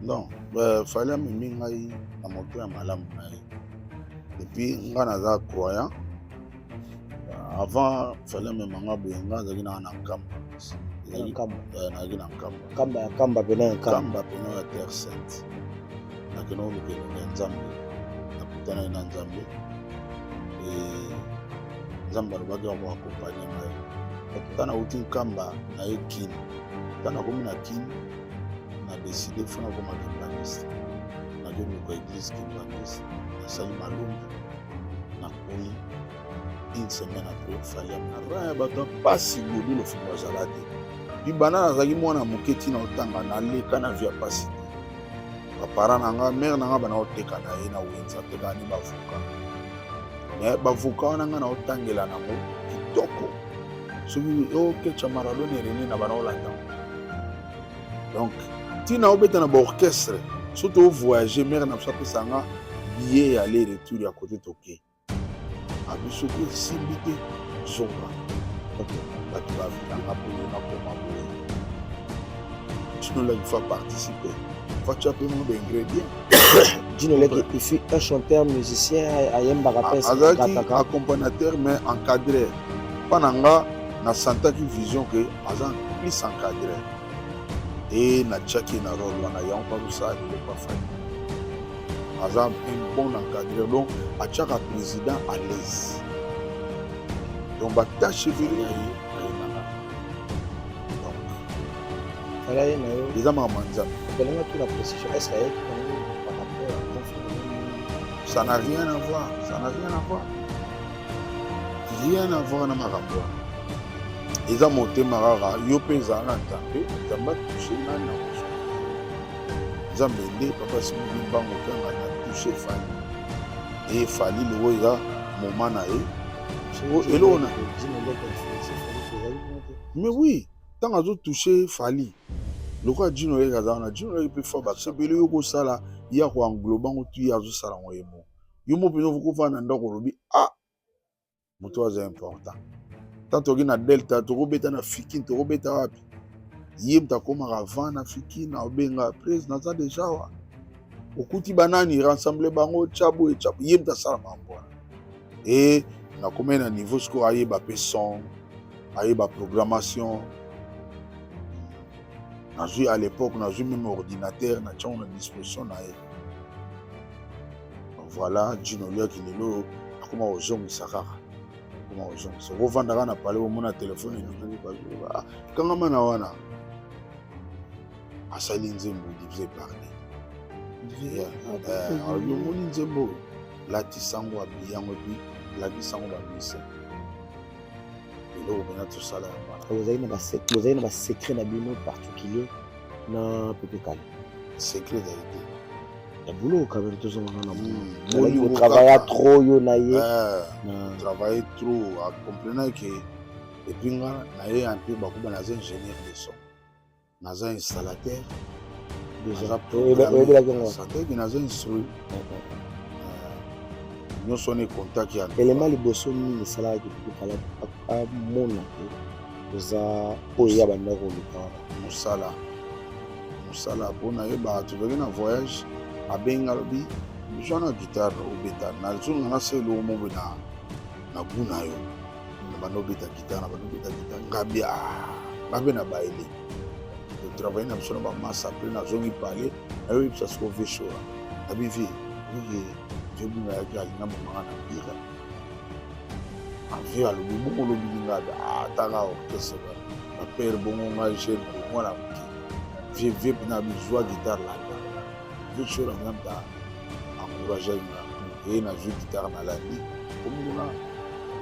Non, Fally amemi ngai na moto ya malamu na ye. Et puis ngai naza croyant. Avant Fally amema nga boye, ngai azalaki na Nkamba. Nazalaki na Nkamba. Nkamba ya Nkamba pena ya Nkamba. Nkamba pena ya Terre Sainte. Nakende koluka elongi ya Nzambe. Nakutanaki na Nzambe. Nzambe alobaki ako accompagner ngai. Ntango nauti Nkamba naye Kin. Ntango nakomi na Kin, na décidé faut nakoma kimbanguiste. Nakoluka église kimbanguiste, nasali malongi, nakoyi. Une semaine après, Fally amara ya bato mpasi Godi Lofombo azala te. Bibanda nazalaki mwana moke, ntina otanga naleka na vie ya pasi te. Baparent na nga, mère na nga bana oteka na ye na wenze, atekaka ne bavoka. Mais bavoka wana nga na otangela nango kitoko, soki okecha Maradona Erene na bana olanda. Donc ntina obeta na baorchestre, so tovoyage, mère na biso apesa nga billet ya aller retour ya kote toke. Abi soki esimbi te, zonga. Bato bavilanga boye, nakoma boye. Sinon là, il faut participer, faut tia mpe mwa baingrédient. Djino Leki, il fut un chanteur musicien, ayembaka mpe? Azalaki accompagnateur, mais encadreur. Mpa na nga, nasantaki vision ke aza plus encadreur e natiaki na rôle wana. Yango mpa kosala lelo pa Fally, aza un bon encadreur, donc atiaka président à l'aise. Donc batâche ebele ya ye ayebaka. Donc Fally aye na yo. Eza makambo ya Nzambe. Okolinga tout la précision, est ce que ayaki nango par rapport à grand frère? Ça n'a rien à voir, ça n'a rien à voir, rien à voir na makambo wana. Eza motema kaka yo mpe ezala na Nzambe. Nzambe atouche nani na kozwa Nzambe nde papa Simoni Mbango kanga na touche Fally. E Fally loko eza moma na ye eloko na Djino Leki influence Fally tozali bongo te? Mais oui, ntango azotouche Fally lokola Djino Leki aza wana, Djino Leki mpe fa basepeli yo kosala ye akoenglobe yango tu, ye azosala yango ye moko. Yo mo mpenza okofanda na ndako, olobi: "Ah, moto aza important." Tant toki na Delta, tokobeta na Fikine, tokobeta wapi, ye moto akomaka avant na Fikine, aobenga prise: "Naza déjà wa okuti banani, rassemble bango, tya boye, tya boye." Ye moto asala makambo wana. E nakomai na niveau sikoyo ayeba mpe son, ayeba programmation. Nazwi à l'époque, nazwi même ordinateur, natiango na disposition na ye. Voilà, Djino Liaki lelo akoma kozongisa kaka, akoma kozongisa. Okovanda kaka na palais, omona telefone eningani, kangama na wana, asali nzembo divisé par deux. Alobi: "Omoni nzembo oyo, latisango abi yango, et puis lakisango bamise eloko mpena tosala yango wana." Bozali na basecret na bino particulier na Pepe Kale? Secret ezali te. Ya boulot quand même, tozongana na boulot. Travailla trop yo na ye. Travaille trop, acomprenant ke et puis nga na ye un peu bakuba, naza ingénieur de son, naza installateur. Oyebelaki yango? Sateki naza instruit nyonso wana, econtact ya Elema liboso nini esalaka Pepe Kale amona ke oza oyo ya bandako koluka wana? Mosala, mosala. Mpona yebaka, tozalaki na voyage, abengi, alobi: "Zwa na guitare, obeta, nazonga nasala eloko moko na gu na yo." Na banda obeta guitare, na banda obeta guitare, ngabi ngabi na bayele, totravaille na biso na bamasa. Apres nazongi pale, nayoyebisa siko vieux Shora, nabi: "Vieux, oke, vieux Bunga ayaki, alinga momanga na mpira." Vieux alobi: "Bongo olobi ninga ataka orchestre bapere bongo, ngai jeune mwana moke." Vieux mpena abi: "Zwa guitare, landa." Vieux Shora mpena mta encourage nga ye, nazwi guitare, nalandi komi kuna,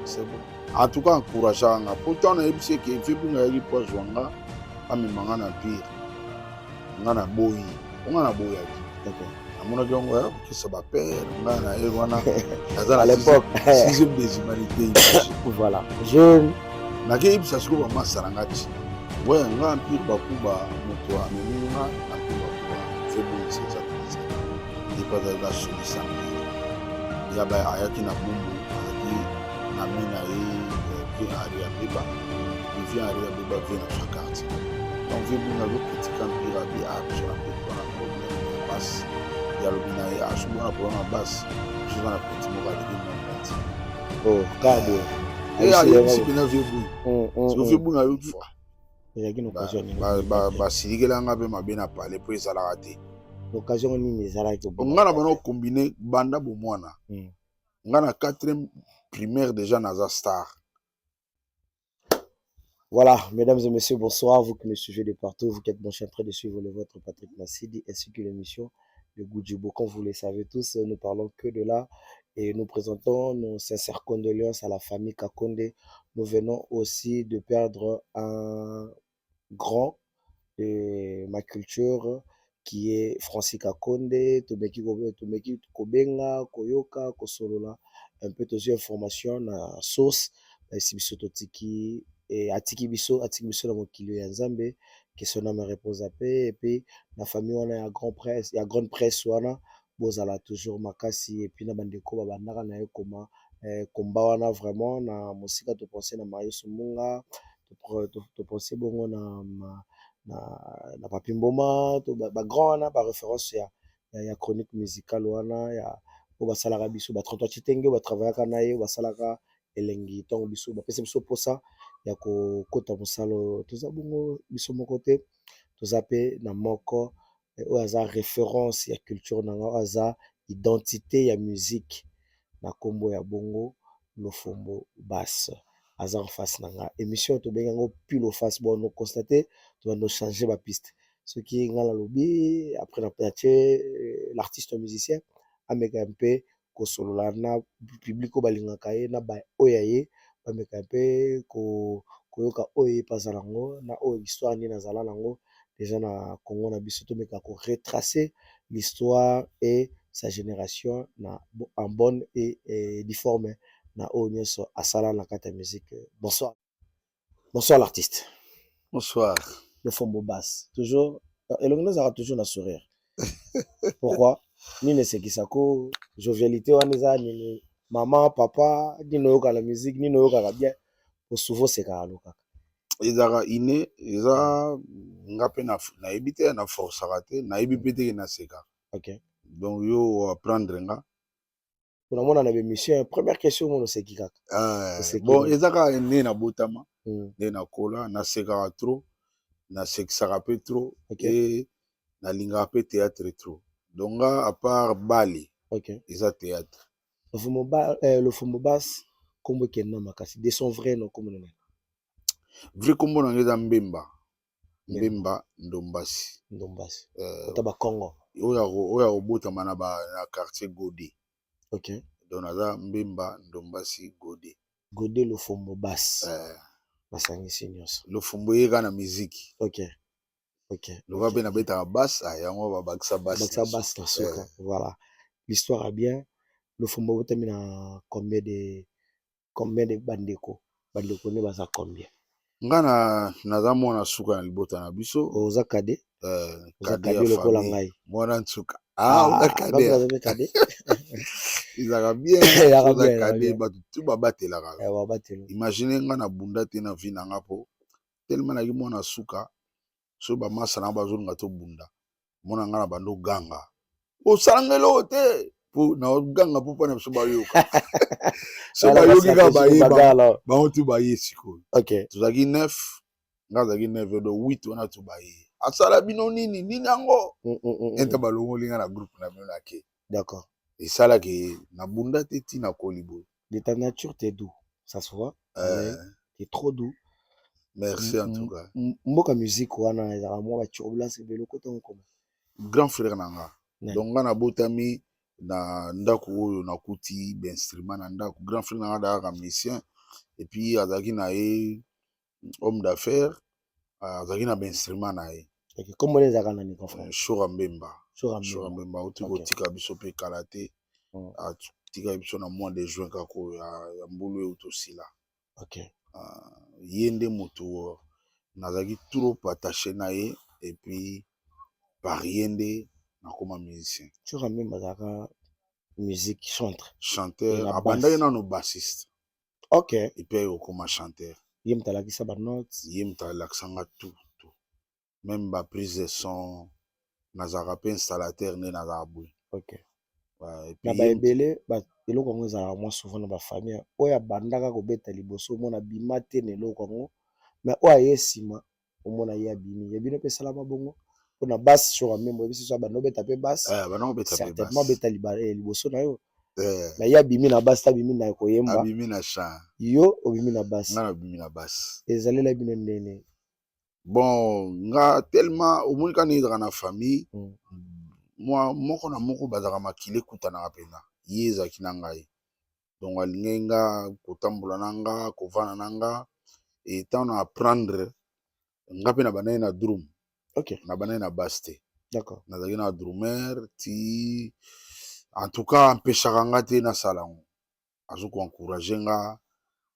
c'est bon. En tout cas encourage nga, po ntango nayebisi eke vieux Bunga ayaki po azwa nga, amema nga na empire, nga na boyi, po nga na boyaki. Namonaki yango ya kokesa bapere nga na ye wana, naza À l'époque. Sixième des humanités. Voilà, jeune. Nakeyebisa sikoyo bamasa na nga ti we nga empire bakuba, moto amemi nga empire bakuba, vieux Bungisa eza ye mpe azalaki asolisa empire ya ba ayaki na Bumbu, azalaki na mi na ye vieux Henri Abeba, vieux Henri Abeba, vieux na biso quartier. Donc vieux Bunga azokritika empire, abi: "A biso na mpe twana problème." Ye alobi na ye asubona problème ya basse, biso na petit moko aleki monganti. Oh, kaka boye. Ayebisi mpena vieux Bui. Siko vieux Bui ayoki. Ezalaki na occasion nini? Basilikela nga mpe mabe na pale mpo ezalaka te. Occasion nini ezalaki? Nga na bana kombine banda bomwana. Nga na 4e primaire déjà naza star. Voilà, mesdames et messieurs, bonsoir. Vous qui nous suivez de partout, vous qui êtes branchés en train de suivre le vôtre Patrick Massidi ainsi que l'émission Le Goût du Beau. Comme vous le savez tous, nous parlons que de là et nous présentons nos sincères condoléances à la famille Kakonde. Nous venons aussi de perdre un grand de ma culture qui est Francis Kakonde. Tomeki tomeki kobenga, koyoka, kosolola un peu, tozwi information na source bayesi biso, totiki atiki biso, atiki biso na mokili ya Nzambe. Que son âme repose en paix. Et puis na famille wana ya grand presse, ya grande presse wana, bozala toujours makasi. Et puis na bandeko babandaka na ye koma komba wana vraiment na mosika, topense na Marius Munga, topense bongo na Papi Mboma, bagrand wana, baréférence ya chronique musicale wana ya oyo basalaka biso ba 33 Tshitenge, oyo batravaillaka na ye, oyo basalaka elengi ntango biso bapesa biso mposa ya kokota mosala oyo. Toza bongo biso moko te, toza mpe na moko oyo aza référence ya culture na nga, oyo aza identité ya musique na nkombo ya bongo Lofombo Bass, aza en face na nga. Émission tobengi yango Pile ou Face. Bon, constate tobanda changer bapiste. Soki nga nalobi, après natie l'artiste musicien ameka mpe kosolola na public oyo balingaka ye, na oyo ya ye bameka mpe koyoka oyo ye mpe aza nango na oyo histoire nini azala nango déjà na Congo na biso. Tomeka koretracer l'histoire et sa génération na en bonne et due forme na oyo nyonso asala na kati ya musique. Bonsoir, bonsoir l'artiste. Bonsoir. Lofombo Bass, toujours elongi nazalaka toujours na sourire. Pourquoi? Nini esekisako? Jovialité wana eza nini? Mama, papa, nini oyokaka na musique? Nini oyokaka bien po souvent osekaka lo kaka? Ezalaka ine, eza nga mpe nayebi te, na forçaka te, nayebi mpe teke nasekaka. Donc yo apprendre nga. Namona na bémission, première question omona oseki kaka. Bon, eza kaka nde nabotama, nde nakola, nasekaka trop, nasekisaka mpe trop e nalingaka mpe théâtre trop. Donc nga, à part bale, eza théâtre. Lofombo Bass, nkombo ekenda makasi. De son vrai nom, nkombo nani? Vrai nkombo na nga eza Mbemba, Mbemba Ndombasi. Ndombasi, ota Bakongo. Oyo akobotama na quartier Gode. Donc naza Mbemba Ndombasi Gode. Gode Lofombo Bass. Basangisi nyonso. Lofombo eyeka na miziki. Loka mpe nabetaka basse, yango babakisa basse. Bakisa basse na suka. Voilà, l'histoire a bien. Lofombo, obotami na combien de bandeko? Bandeko nde baza combien? Nga na naza mwana suka na libota na biso. Oza cadet? Oza cadet lokola ngai. Mwana nsuka. Ah, oza cadet? Cadet. Ezalaka bien, oza cadet, bato tu babatelaka. Imagine, nga na bunda te na vie na nga mpo tellement naki mwana suka. Soki bamasa na nga bazolinga tobunda, mona nga na bando ganga: "Osalanga eloko te!" Po naoganga mpo mpona biso bayoka. So bayoki kaka, bayeba bango tu baye sikoyo. Tozalaki neuf, nga azalaki neuf, do huit wana tu baye: "Asala bino nini nini yango?" Enta balongoli nga na groupe na bino, nake. Esalaki nabunda te ntina koli boye. De ta nature, t'es doux, ça se voit. T'es trop doux. Merci en tout cas. Mboka musique wana ezalaka mwa baturbulence ebele, okota nkoma? Grand frère na nga. Donc nga nabotami na ndako oyo nakuti bainstrument na ndako. Grand frère na nga azalaka musicien et puis azalaki na ye homme d'affaires, azalaki na bainstrument na ye. Kombo nde ezalaka nani, grand frère? Shora Mbemba. Shora Mbemba auti kotika biso mpe kala te. Atika biso na mois de juin kaka oyo ya mbulu oyo tosila. Ye nde moto nazalaki trop attaché na ye et puis par ye nde nakoma musicien. Shora Mbemba azalaka musique, chantre? Chanteur, abandaki nano bassiste. Et puis okoma chanteur. Ye moto alakisa banote? Ye moto alakisanga tout, tout, même baprise de son. Nazalaka mpe installateur nde nazalaka boye. Ok. Ouais, Na et puis ye baebele, eloko yango ezalaka mwa souvent na bafamille oyo abandaka kobeta liboso, omona bima te na eloko yango, mais oyo aye nsima, omona ye abimi. Ya bino mpe esalama bongo mpona basse sur membo oyebisi so abanda obeta mpe basse? Banda kobeta mpe Certainement. basse. Beta liboso na yo. Eh, mais ye abimi na basse te, abimi na koyemba. Abimi na chant. Yo obimi na basse. Nga nabimi na basse. Ezalela bino ndene? Bon, nga tellement omoni kani ezalaka na famille, mwa moko na moko bazalaka makili ekutanaka mpenza. Ye ezalaki na ngai, donc alingaki nga kotambola na nga, kovanda na nga. E ntango na apprendre, nga mpe na bandaki na drum. Na bandaki na basse te. Nazalaki na drummer ti, en tout cas ampeshaka nga te nasala yango, azokoencourage nga,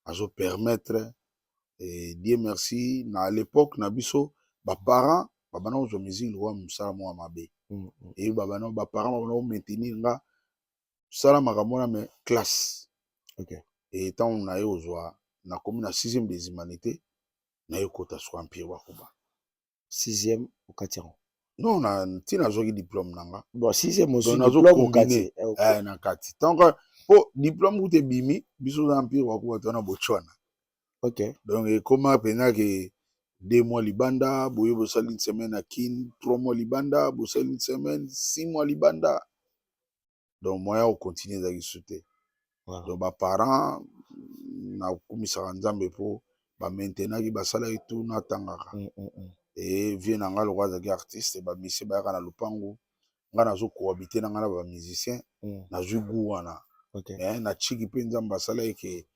azopermettre. Et Dieu merci, na l'époque na biso baparent babanda kozwa musique lokola mosala moko ya mabe. E babanda, baparent babanda komaintenir nga sala makambo wana, mais classe. E ntango na ye kozwa, nakomi na sixième des humanités, na ye kota soko Empire Bakuba. Sixième okati yango? Non, na ntina nazwaki diplôme na nga. Bon, sixième ozwi Donc diplôme okati? Nazokombine na kati donc po diplôme kuta ebimi biso na Empire Bakuba to na Botswana. Donc ekóma mpenza ke 2 mois libanda boye, bosali une semaine na Kine, 3 mois libanda, bosali une semaine, 6 mois libanda. Donc moyen ya kocontinue ezalaki su te. Donc baparent, nakumisaka Nzambe mpo bamaintenaki, basalaki tu natangaka. E vie na nga lokola azalaki artiste, bamusicien bayaka na lupangu, nga nazokohabite na nga na bamusicien. Nazwi gu wana. Mais na chiki mpe Nzambe asalaki ke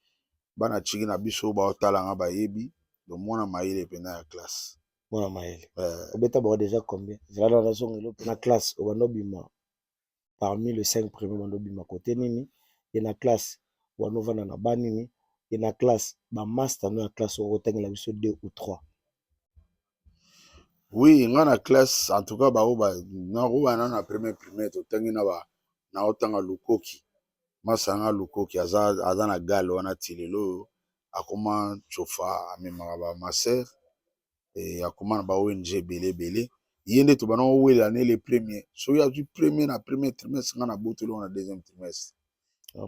bana chiki na biso baotala nga, bayebi. Donc mwana mayele mpenza ya classe. Mwana mayele. Eh. Obeta bango déjà combien? Ezala na nazongela na classe, obanda obima parmi les cinq premiers, obanda obima kote nini? Ye na classe wana ovanda na banini? Ye na classe, bamaster no ya classe, okotangela biso deux ou trois? Oui, nga na classe, en tout cas bao nakobana na première primaire, totangi na ba naotanga Lukoki, masanga Lukoki aza na gale wana ti lelo oyo. Akoma tsofa, amemaka bamaser e akoma na ba ONG ebele ebele. Ye nde tobanda kowelela ne le premier. Soki azwi premier na premier trimestre, nga na botoli na deuxième trimestre.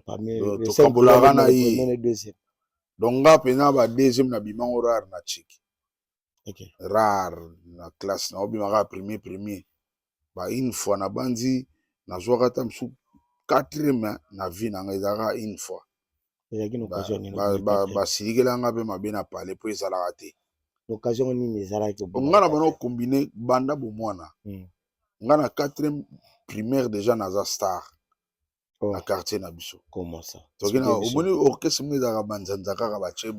Parmi Donc, les cinq tokabolaka premiers, na le ye. premier, le deuxième. Donc nga mpenza ba deuxième na bimango rare na chiki. Rare na classe naobimaka premier premier. Ba une fois nabandi nazwaka ata mosu quatrième na vie na ngai, ezalaka une fois. Ezalaki na occasion nini obimi quatrième? Basilikela nga mpe mabe na pale mpo ezalaka te. Occasion nini ezalaki obima Nga na bana quatrième? Kombine banda bomwana. Nga na quatrième primaire déjà naza star Oh, na quartier na biso. Comment ça? Toki na Expliquez biso. Omoni orchestre moko ezalaka banzanza kaka, batie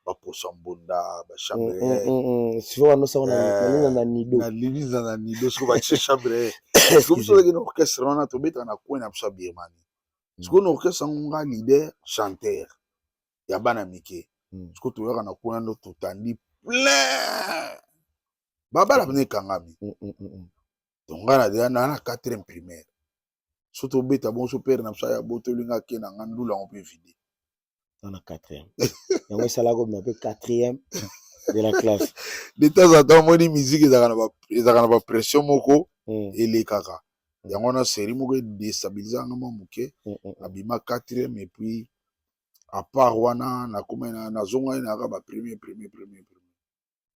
baposo mbunda, bachambre. Sikoyo wana osala na nini, na nido? Na libiza na nido, siko batie chambre. Siko biso ozalaki na orchestre wana, tobetaka na coin na biso ya Birmanie. Sikoyo na orchestre yango, nga leader chanteur ya bana mike. Sikoyo toyaka na coin wana, totandi plein, babala pena ekangami. Donc nga na deja na quatrième primaire, so tobeta bongo, so pere na biso aya botolinga ake na nga ndula yango mpe vide. Na quatrième yango esalaka obima mpe quatrième de la classe? De temps en temps, omoni musique ezalaka na bapression moko elekaka. Yango wana série moko edestabilize nga mwa moke. Nabima quatrième et puis à part wana nakoma nazongaki nayaka ba premier premier premier premier.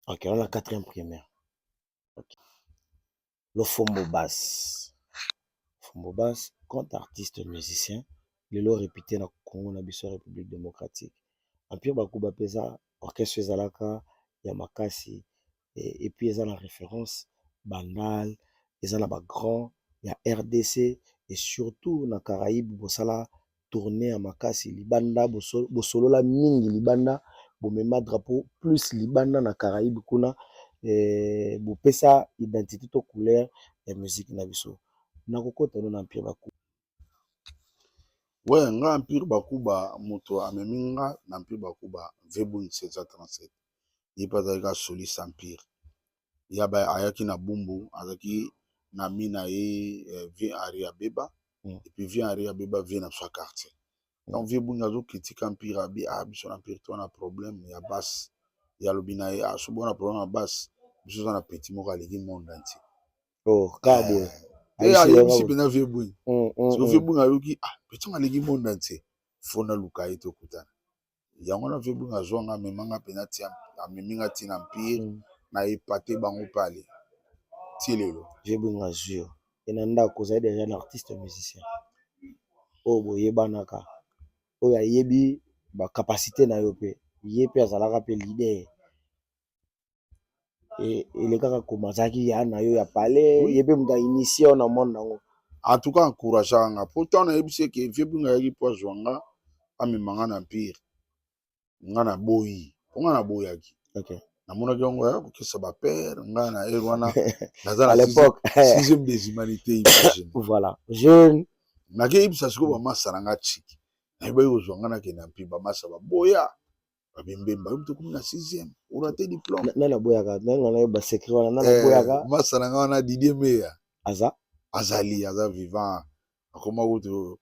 Ok, wana quatrième primaire. Ok. Lofombo Bass, Fombo Bass, grand artiste musicien lelo réputé na Congo na biso, République démocratique. Empire Bakuba mpenza orchestre ezalaka ya makasi et puis eza na référence Bandal, eza na bagrand ya RDC et surtout na Caraïbe. Bosala tournée ya makasi libanda, bosolola mingi libanda, bomema drapeau plus libanda na Caraïbe kuna, bopesa identité to couleur ya musique na biso. Nakokota no na Empire Bakuba. We nga Empire Bakuba, moto amemi nga na Empire Bakuba, Vebun 737. Ye mpe azalaki soliste Empire ya ba ayaki na Bumbu, azalaki na mi na ye vieux Henri Abeba. Et puis vieux Henri Abeba, vieux na biso ya quartier. Donc vieux Bungi azokritika Empire, abi ah, biso na Empire to na problème ya basse. Ye alobi na ye ah, so bona problème ya basse, biso oza na petit moko aleki monde entier. Oh, kaka boye. Te, ayebisi mpenza vieux Bwingi. Siko vieux Bwingi ayoki: "Ah, petit aleki monde entier, faut naluka ye, tokutana." Yango wana vieux Bwingi azwanga, amemanga mpenza ti amemi nga ntina Empire. Na epate bango pale ti lelo. Vieux Bwingi azwi yo e na ndako, ozali déjà na artiste musicien oyo boyebanaka, oyo ayebi bacapacité na yo, mpe ye mpe azalaka mpe leader. Elekaka koma azalaki ya na yo ya palais, ye mpe moto ainitie yo na monde yango? En tout cas, encourageaka nga, po ntango nayebisi eke vieux Bwingi ayaki mpo azwa nga, amema nga na Empire, nga naboyi, mpo nga naboyaki. Namonaki yango ya kokesa bapere nga na ere wana naza na sixième des humanités, imagine. Voilà, jeune. Nakeyebisa sikoyo bamasa na nga chiki, nayebaki kozwa nga nakende Empire. Bamasa baboya, babembemba yo moto okomi na sixième, oraté diplôme. Nani aboyaka? Nani nayeba secret wana? Nani aboyaka? Masa na nga wana, Didier Meya. Aza? Azali, aza vivant. Akoma kutu,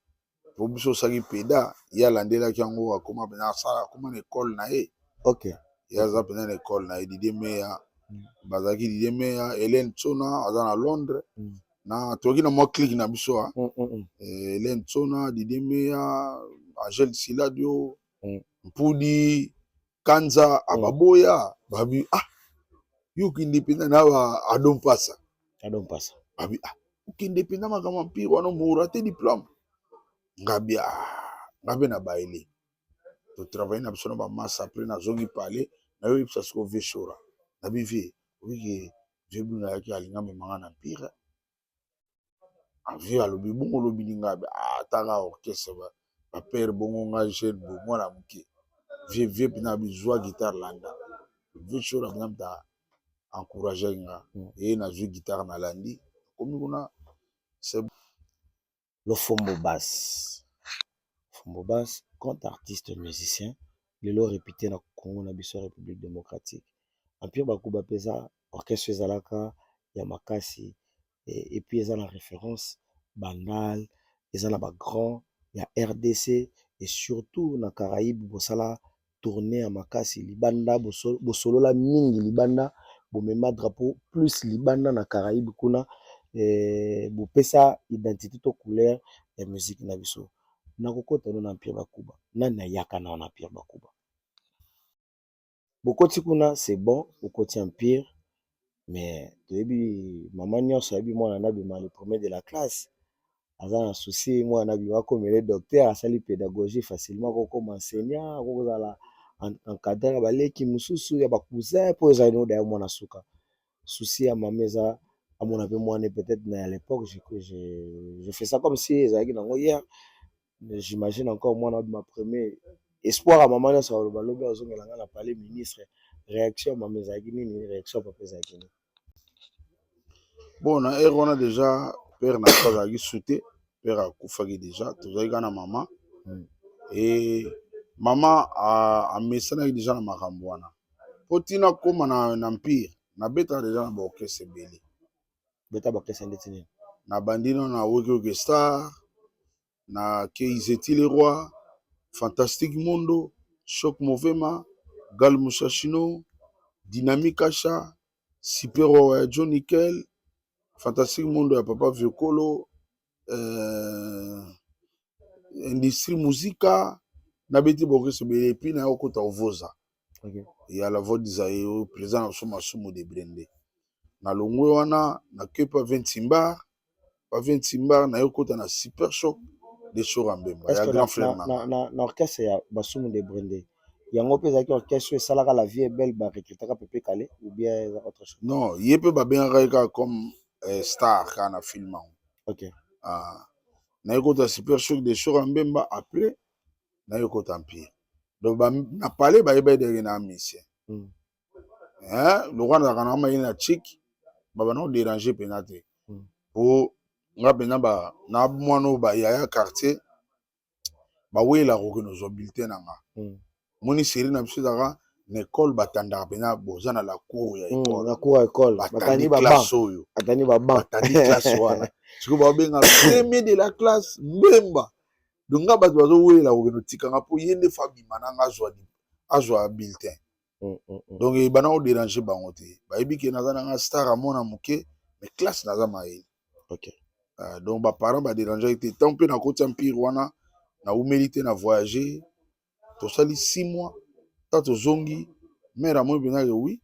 po biso osalaki peda, ye alandelaki yango, akoma mpenza asala, akoma na ekole na ye. Ye aza mpenza na ekole na ye, Didier Meya. Bazalaki Didier Meya, Hélène Tsona aza na Londres. Na toyoki na mwa clique na biso, a Hélène Tsona, Didier Meya, Angèle Siladio, Mpudi Kanza. Ababoya, babi: "Ah, yo okende mpenza na ba Adon Mpasa." Adon Mpasa. Babi: "Ah, okende mpenza makambo Empire wana, moraté diplôme." Ngabi: "Ah, nga mpe na bayele." Totravaille na biso na bamasa. Après, nazongi pale, nayoyebisa siko vieux Shora, nabi: "Vieux, obiki vieux Bwingi ayaki, alinga amemanga na Empire." Vieux alobi: "Bongo olobi ninga?" Abi: "Ataka orchestre bapere bongo, nga jeune bo mwana moke." Vieux mpena abi: "Zwa guitare, landa." Vieux Shora mpena muta encourage nga. Ye nazwi guitare, nalandi, komi kuna. Lofombo Bass, Lofombo Bass, grand artiste musicien lelo réputé na Congo na biso, République démocratique. Empire Bakuba mpenza orchestre ezalaka ya makasi, et puis eza na référence Bandal, eza na bagrand ya RDC et surtout na Caraïbe. Bosala tournée ya makasi libanda, bosolola mingi libanda, bomema drapeau plus libanda na Caraïbe kuna, bopesa identité to couleur ya musique na biso. Nakokota no na Empire Bakuba, nani ayaka na wana Empire Bakuba? Bokoti kuna, c'est bon, okoti Empire, mais toyebi mama nyonso ayebi mwana nabima le premier de la classe, aza na souci mwana abima akomele docteur, asali pédagogie facilement, akokoma enseignant, akokozala encadreur ya baleki mosusu, ya bacousin, mpo ezali no daya mwana suka. Souci ya mama eza amona mpe mwana. Peut-être na ya l'époque, je fais ça comme si ezalaki nango hier, j'imagine encore mwana abima premier, espoir ya mama nyonso, aloba lobi azongela nga na palais ministre. Réaction ya mama ezalaki nini? Réaction ya papa ezalaki nini? Bon, na ere wana déjà père na biso azalaki sute, père akufaki déjà, tozalaki kaka na mama. E mama amesanaki déjà na makambo wana, po ntina kóma na Empire, nabetaka déjà na baorchestre ebele. Beta baorchestre ndeti nini? Nabandi nano na Weke Weke Star, na Keizeti le Roi, Fantastique Mondo, Choc Movema, Gal Musashino, Dynamique Asha, Super Roi ya John Nickel, Fantastique Mondo ya Papa Viokolo, Industrie Musica. Nabeti baorchestre ebele, et puis naya kokota Ovoza ya la Voix d'Isaïe, oyo président na biso Masumu de Brende. Nalongwe wana, nake pa Vintimbar, pa Vintimbar, naye kokota na Super Choc de Shora Mbemba ya grand frère. Na orchestre ya Basumu de Brende yango mpe ezalaki orchestre oyo esalaka La Vie est belle, barecrutaka Pepe Kale, ou bien eza autre chose? Non, ye mpe babengaka ye kaka comme star kaka na film yango. Ah, naye kota Super Choc de Shora Mbemba, après naye kota Empire. Donc na palais bayeba edeke na musicien. Lokwa nazalaka na mayele na chik, babanda kodéranger mpenza te. Po nga mpenza na mwana oyo bayaya quartier bawelaka kokende kozwa bulletin na nga. Moni série na biso ezalaka na ekole, batandaka mpenza, boza na la cour ya ekole. Na cour ya ekole. Batandi classe oyo. Batandi baban. Batandi classe wana, sikoyo babenga premier de la classe Mbemba. Donc nga bato bazowela kokende otikanga, mpo ye nde fa bima na nga azwa bulletin. Donc ebanda kodéranger bango te, bayebi ke naza nanga star, amona moke, mais classe naza mayele. Donc baparent badérangeaki te. Ntango mpe nakoti Empire wana, naumeli te na voyage, tosali 6 mois. Ta tozongi, mare amoni mpenza ke oui,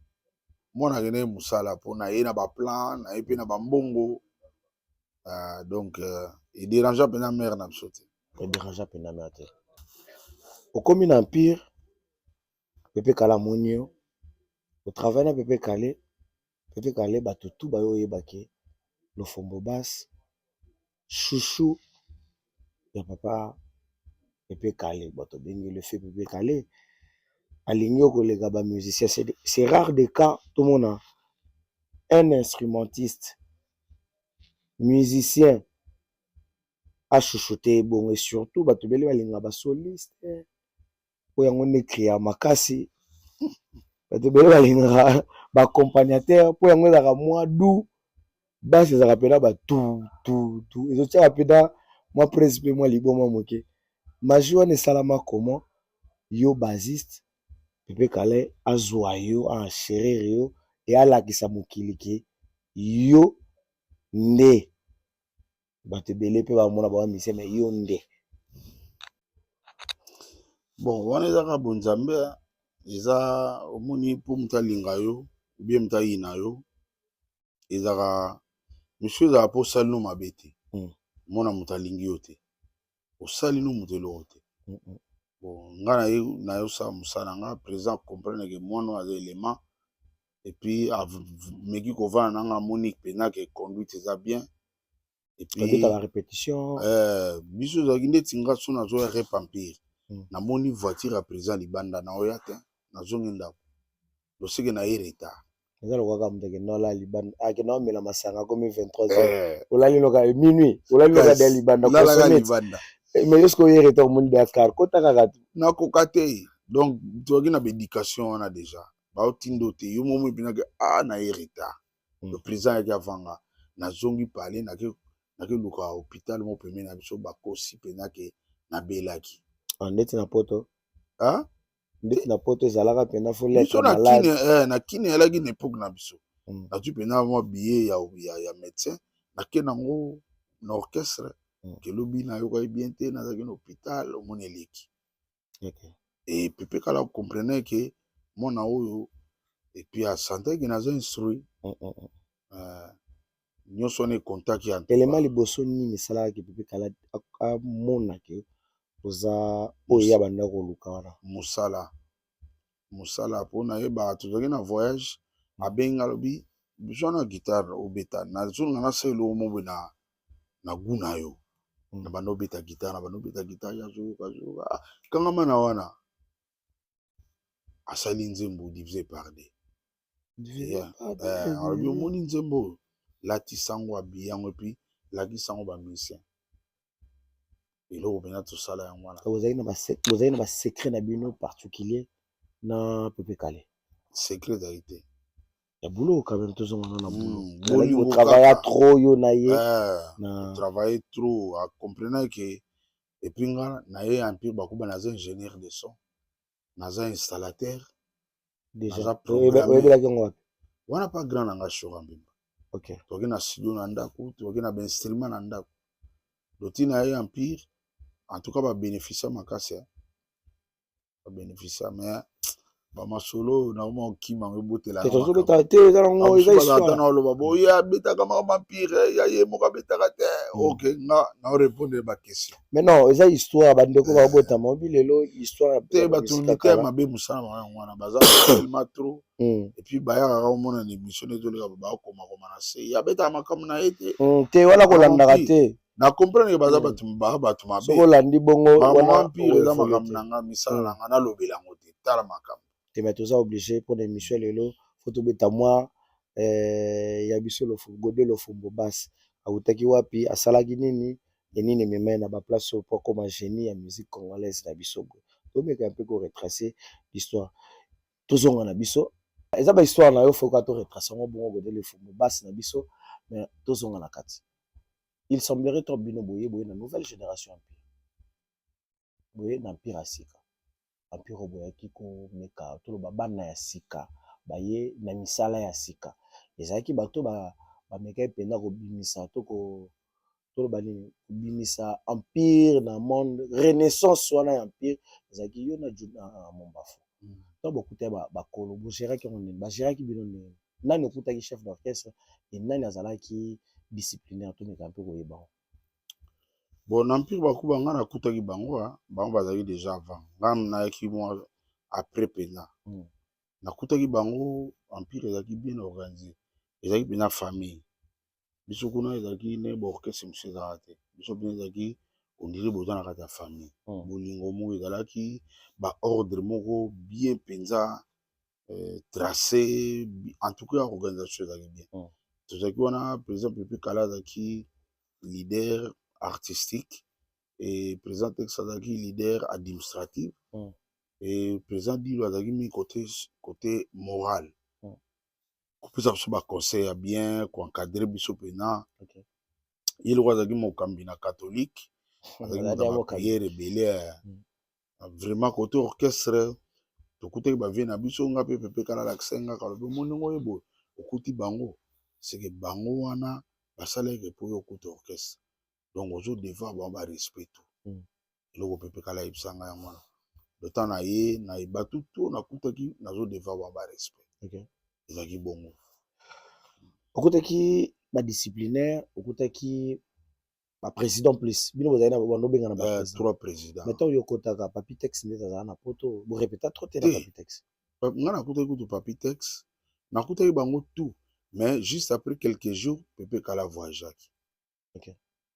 mwana akendeki mosala mpo na ye na baplan na ye mpe na bambongo. Donc edérangea mpenza mare na biso te. Edérangea mpenza mare te. Okomi na Empire, Pepe Kala amoni yo, otravaille na Pepe Kale. Pepe Kale, bato tu bayo oyebake Lofombo Basse, chouchou ya papa Pepe Kale. Bato bengi le fait Pepe Kale alingi yo koleka bamusicien. C'est rare des cas tomona un instrumentiste musicien achouchoute bongo, et surtout bato ebele balingaka basoliste oyo yango nde cria makasi. Bato ebele balingaka baaccompagnateur mpo yango ezalaka mwa du basi, ezalaka mpena batu tu tu, ezotiaka mpena mwa presse mpe mwa liboma moke. Magie wana esalama comment? Yo bassiste, Pepe Kale azwa yo, aenchérir yo e alakisa mokili ke yo nde. Bato ebele mpe bamona bawa musicien, mais yo nde. Bon, wana eza kaka bonzambe. Eza omoni, mpo moto alinga yo obie moto ayina yo, ezalaka mosusu, ezalaka mpo osali no mabe te. Mona moto alingi yo te, osali no moto eloko te. Bon, nga na ye nayosala mosala na nga, président comprendre ke mwana oyo aza élément, et puis ameki kovanda na nga, amoni mpenza ke conduite eza bien, et puis babeta barépétition. Biso ezalaki ndeti nga so nazoya rep Empire, namoni voiture ya président libanda, naoya te, nazongi ndako loseke na ye retard. Eza lokola moto akenda olala libanda, akenda omela masanga, akomi 23 heures, olali noka minuit, olali noka deya libanda. Lalaka libanda. Mais yo soki oye retard, omoni deya car, kota kaka te. Nakoka te. Donc tozalaki na baéducation wana déjà, baotinda te, yo momo epinaki a na ye retard. Le président ayaki avanga, nazongi pale, nakeluka hôpital mo pembeni na biso, bakosi mpenza ke nabelaki. Ndeti na poto? Ah? Ndeti na poto ezalaka mpenza fo biso na Kini, na Kini ezalaki na époque na biso. Nazwi mpenza mwa billet ya médecin, nake nango na orchestre, kelobi nayokaki bien te, nazalaki na hôpital, omoni eleki. E Pepe Kala comprendre ke mwana oyo, et puis asantaki naza instruit. Nyonso wana ekontaki. Elema liboso nini esalaka Pepe Kala amona ke oza oyo ya banda koluka wana? Mosala, mosala, mpo nayebaka tozalaki na voyage, abengi, alobi biso wana guitare obeta, nazonga nasala eloko mo boye na gu na yo. Na banda obeta guitare, na banda obeta guitare, azoyoka, azoyoka, kangama na wana, asali nzembo Divisé par deux. Alobi omoni nzembo oyo, latisa yango, abi yango, et puis lakisa yango bamusicien. Eloko mpenza tosala yango wana. Bozali na basecret na bino particulier na Pepe Kale? Secret ezali te. Ya boulot quand même, tozongana na boulot. Otravailla trop, yo na ye? Travaille trop, acomprenant ke, et puis nga na ye Empire Bakuba, naza ingénieur de son, naza installateur. Déjà oyebelaki yango wapi? Wana pa grand na nga Shora Mbemba. Toki na studio na ndako, toki na bainstrument na ndako, loti na ye Empire. En tout cas babénéficia makasi, babénéficia, mais bamasolo oyo nakoma okima yango. Ebotela. Tozobeta te, eza nango, eza histoire. Na oloba boye, abetaka makambo Empire ya ye moko, abetaka te. Ok, nga naorépondre baquestion. Mais non, eza histoire, bandeko babotama obi lelo histoire. Te, bato mite mabe, mosala bango yango wana, baza tellement trop. Et puis bayakaka komona na émission neti oleka, bakomakoma na se, abetaka makambo na ye te. Te, wana kolandaka te. Na comprendre ke baza bato, baa bato mabe. Soki olandi bongo. Makambo Empire eza makambo na nga, misala na nga, nalobela yango te. Tala makambo. Te, mais toza obligé mpona émission lelo, fo tobeta mwa ya biso Gode Lofombo Basi awutaki wapi, asalaki nini, enini emema ye na baplace oyo po akoma génie ya musique congolaise na biso boye. Tomeka mpe koretrace l'histoire, tozonga na biso, eza bahistoire na yo, foka toretrace yango bongo. Gode Lofombo Basi na biso, mais tozonga na kati. Il semblerait to bino boye boye na nouvelle génération Empire, boye na Empire ya sika, Empire oyo boyaki komeka, toloba bana ya sika baye na misala ya sika, ezalaki bato bamekaki mpenza kobimisa to. Toloba nini? Kobimisa Empire na monde, renaissance wana ya Empire ezalaki yo na Mombafu. Ntango bokuta bakolo, bogéraki yango nini? Bagéraki bino nini? Nani okutaki chef d'orchestre e nani azalaki disciplinaire? Tomeka mpe koyeba yango. Bon, na Empire Bakuba, nga nakutaki bango, bango bazalaki déjà avant nga. Nayaki mwa après mpenza. Nakutaki bango, Empire ezalaki bien organisé, ezalaki mpenza famille. Biso kuna ezalaki nde baorchestre mosusu ezalaka te. Biso mpenza ezalaki on dirait boza na kati ya famille. Bolingo moko ezalaki, baordre moko bien mpenza tracé. En tout cas, organisation ezalaki bien. Tozalaki wana, président Pepe Kala azalaki leader artistique et président Tex azalaki leader administratif et président Dilo azalaki mingi côté moral, kopesa biso baconseil ya bien, koencadre biso mpena. Ye loko azalaki mokambi na catholique, azalaki moto ya baprière ebele. Vraiment, côté orchestre, tokutaki bavieux na biso. Nga mpe Pepe Kala alakisa nga, kalobi: "Omoni ngo oyo boye, okuti bango, seke bango wana basalaki mpo oyo okuta orchestre, donc ozodevoir bango barespect tout." Eloko Pepe Kala ayebisa ngai yango wana. Le temps na ye na bato to nakutaki, nazodevoir bango barespect. Ezalaki bongo. Okutaki badisciplinaire, okutaki baprésident plus bino bozali na bando obenga na baprésident? Trois présidents. Mais ntango yo okotaka, Papi Tex nde azala na Poto, borépéta trop te na Papi Tex? Nga nakutaki kutu Papi Tex, nakutaki bango tout, mais juste après quelques jours, Pepe Kala voyageaki.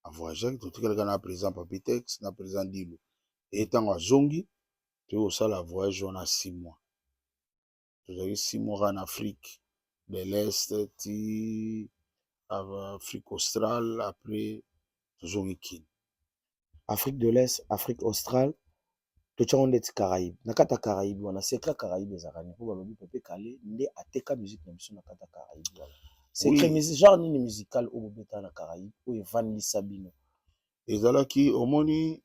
Avoyageaki, totikalaka na président Papi Tex, na président Dilo. E ntango azongi, toyei kosala voyage wana 6 mois. Tozalaki 6 mois kaka na Afrique de l'Est ti Afrique australe, après tozongi Kini. Afrique de l'Est, Afrique australe, totyango ndeti Caraïbe. Na kati ya Caraïbe wana, secret Caraïbe ezalaka nini? Mpo balobi Pepe Kale nde ateka musique na biso na kati ya Caraïbe wana. Secret genre nini musical oyo bobeta na Caraïbe oyo evandisa bino? Ezalaki, omoni,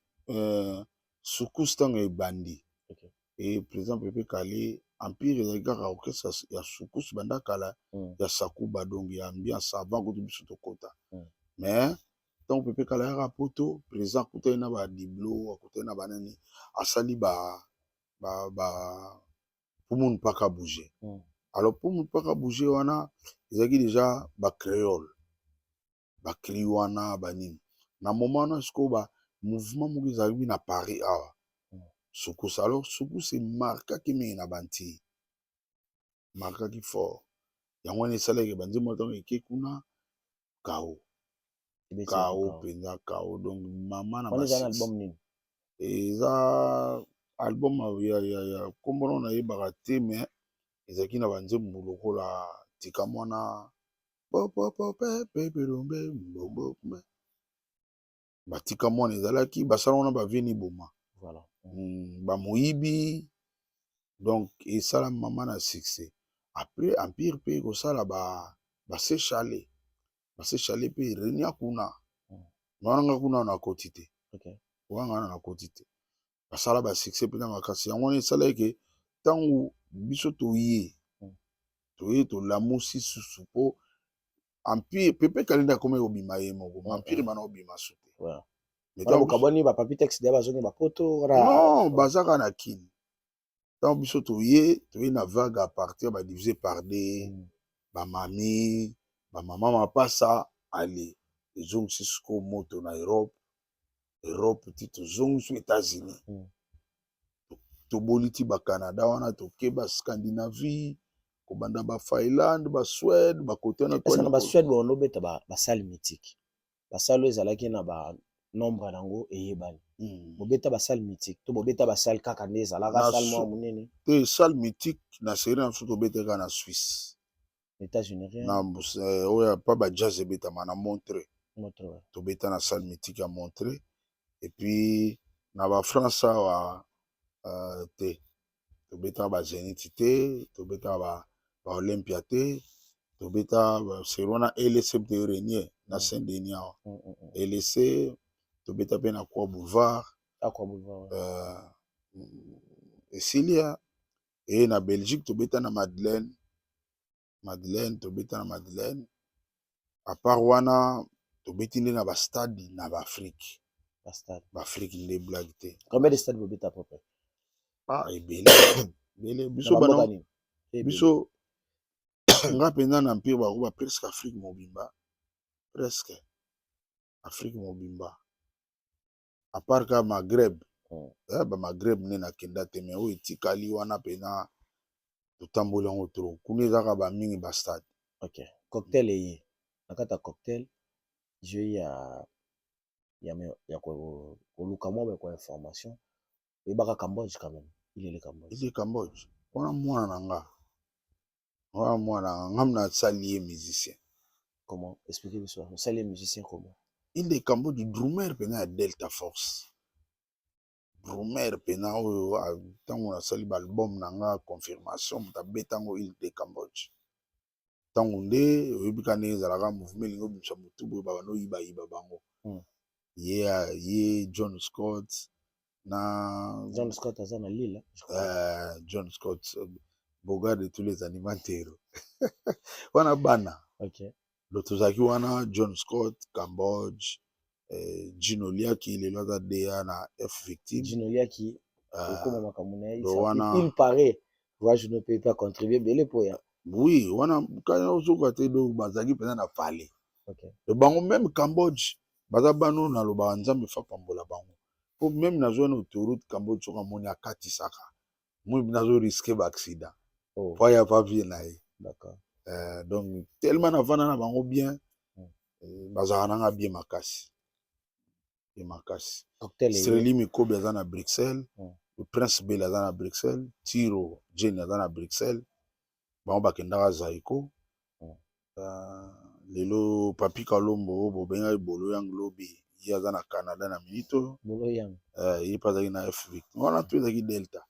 soukous ntango ebandi, e président Pepe Kale, Empire ezalaki kaka orchestre ya soukous banda kala, ya sakuba, donc ya ambiance avant kutu biso tokota. Mais ntango Pepe Kala yaka Poto, président akutani na badiblo, akutani na banani, asali ba Pumu Mpaka Bouge. Alors, Pumu Mpaka Bouge wana ezalaki déjà bacréole, bacri wana banini. Na moment wana sikoyo, ba mouvement moko ezalaki na Paris awa, soukous. Alors soukous emarkaki mingi na bantii, markaki fort. Yango wana esalaki banzembo ntango eke kuna kao kao mpenza kao. Donc mama na album nini? Eza album ya nkombo nano nayebaka te, mais ezalaki na banzembo lokola Tika Mwana, Popopopepeperombe mbombo, Batika Mwana. Ezalaki basala wana bavieni boma bamoyibi. Donc esala mama na succès. Après, Empire mpe ekosala basechale, basechale mpe renia kuna. Wana nga kuna nakoti te. Wana nga nakoti te. Basala basuccès mpenza makasi. Yango wana esala eke ntango biso toye, toye tolamusi susu, mpo Empire, Pepe Kalenda akomi kobima ye moko, ma Empire bana kobima su te. Bokabwani, bapapi Tex deya bazongi bapoto? Non, baza kaka na Kini. Ntango biso toye, toye na vague à partir badivise par deux, bamami, bamama mapasa ale ezongisi sikoyo moto na Europe. Europe ti tozongisi États-Unis, toboli ti baCanada wana, toke baScandinavie, kobanda baFinlande, baSuède, bakote wana. Na baSuède bono obeta basalle mythique, basalle oyo ezalaki na banombre nango eyebani. Bobeta basalle mythique to bobeta basalle kaka nde ezalaka salle moko monene? Te, salle mythique na série na biso tobetaka na Suisse. États-Unis, rien? Na oyo pa bajazz ebetama na Montreux. Tobeta na salle mythique ya Montreux et puis na baFrance awa te. Tobetaka bazénith te, tobetaka baOlympia te. Tobeta série wana LC te, Renier na Saint Denis awa. LC tobeta mpe na Croix Boulevard. Aqua Boulevard. Esilia e na Belgique tobeta na Madeleine. Madeleine, tobeta na Madeleine. À part wana, Tobeti nde na bastade na baAfrique. Bastade. BaAfrique nde blague te. Combien de stade bobeta à peu près? Ah, ebele ebele. Biso bana biso, nga mpenza na Empire Bakuba, presque Afrique mobimba, presque Afrique mobimba, à part ka Maghreb. BaMaghreb nde nakenda te, mais oyo etikali wana mpenza totamboli yango trop. Kuna ezaka bamingi bastade. Ok, Cocktail eye. Na kati ya Cocktail, jeu ya koluka mwa ba information, oyebaka Cambodge quand même, il est le Cambodge. Ile Cambodge wana mwana na nga, wana mwana na nga, ngam nasali ye musicien. Comment? Expliquez biso, osali ye musicien comment? Ile Cambodge, drummer mpenza ya Delta Force, drummer mpenza oyo ntango nasali baalbum na nga Confirmation, moto abetango Ile de Cambodge. Ntango nde oyebi ka ndenge ezalaka, mouvement elingi obimisa motu boye, babanda oyibayiba bango. Ye John Scott na John Scott aza na Lille, je crois. John Scott, bogard de tous les animateurs wana bana. Lo tozalaki wana, John Scott, Cambodge, Gino Liaki, lelo aza da na F Victime. Gino Liaki, okoma makambo na ye. Do wana il paraît voyage no mpe acontribue ebele po ya Oui, wana kaya ozoka te. Do bazalaki mpenza na palais. Do bango même Cambodge baza bano, nalobaka Nzambe fa pambola bango, po même nazwa na autoroute, Cambodge soki amoni akatisaka moi, nazo risquer baaccident. Po aya pa vie na ye. Donc tellement navanda na bango bien. Bazalaka nanga bien makasi, bien makasi. Cocktail eye. Streli Mikobi aza na Bruxelles. Le Prince Bele aza na Bruxelles, Tiro Jeni aza na Bruxelles, bango bakendaka Zaiko. Lelo Papi Kalombo oyo bobengaki Bolo Yang lobi, ye aza na Canada na minute oyo. Bolo Yang. Ye mpe azalaki na F Victime wana to ezalaki Delta,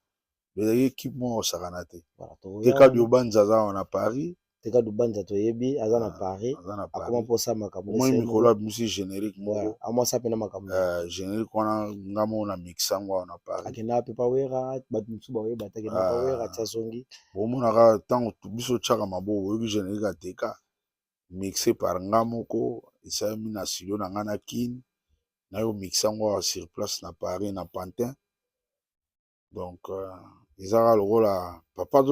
ezalaki équipe moko osakana te. Voilà, tokoya Teka wana. Diobanza aza wana na Paris. Teka Dubanza, toyebi aza na Ah, Paris. Aza na Akoma Paris. mposa makambo. Omoi mikolo abimisi générique moko. Amwasa mpe na makambo. Générique wana nga moko na mixa yango awa na Paris. Akendaka mpe pawera, bato mosusu baoyeba te, akendaka pawera tia zongi. Bomonaka ntango biso tiaka maboko, oyoki générique ateka mixé par nga moko, esalemi na studio na nga na Kine, nayo mixe yango awa sur place na Paris na Pantin. Donc eza kaka lokola papa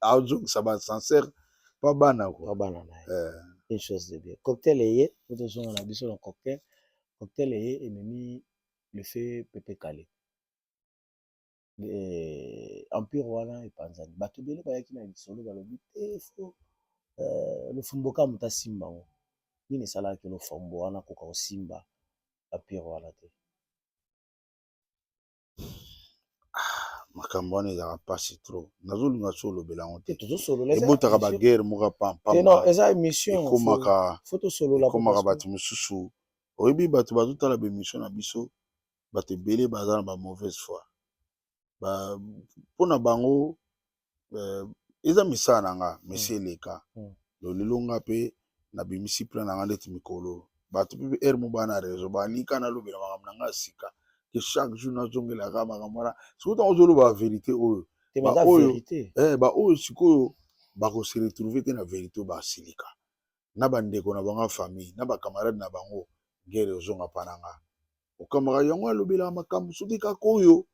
azongisa baascenseur pa bana quoi. Pa bana na ye. Une chose de bien. Cocktail eye po tozonga na biso na Cocktail. Cocktail eye ememi le fait Pepe Kale. Empire wana epanzani, bato ebele bayaki na lisolo, balobi te fo Lofombo moto asimba yango. Nini esalaki Lofombo wana koka kosimba empire wana te? Makambo wana ezalaka mpasi trop, nazolinga so olobela yango te. Te. Tozosolola. Ebotaka baguerre moko. Te, non, eza émission. Ekomaka fo tosolola. Ekomaka bato mosusu, oyebi, bato bazotala baémission na biso, bato ebele baza na bamauvaise foi mpona bango. Eza misala na nga mesi eleka. Lelo nga mpe nabimisi plan na nga ndeti mikolo, bato mpe ere mo baa na réseau balika nalobela makambo na nga ya sika ke chaque jour nazongelaka makambo wana. Soki ntango ozoloba vérité oyo, Te, mais eza baoyo vérité. Baoyo sikoyo bakose retrouver te na vérité oyo, basilika na bandeko na bango ya famille, na bacamarade na bango, guerre ozonga mpa na nga. Okamaka yango, alobelaka makambo soki kaka oyo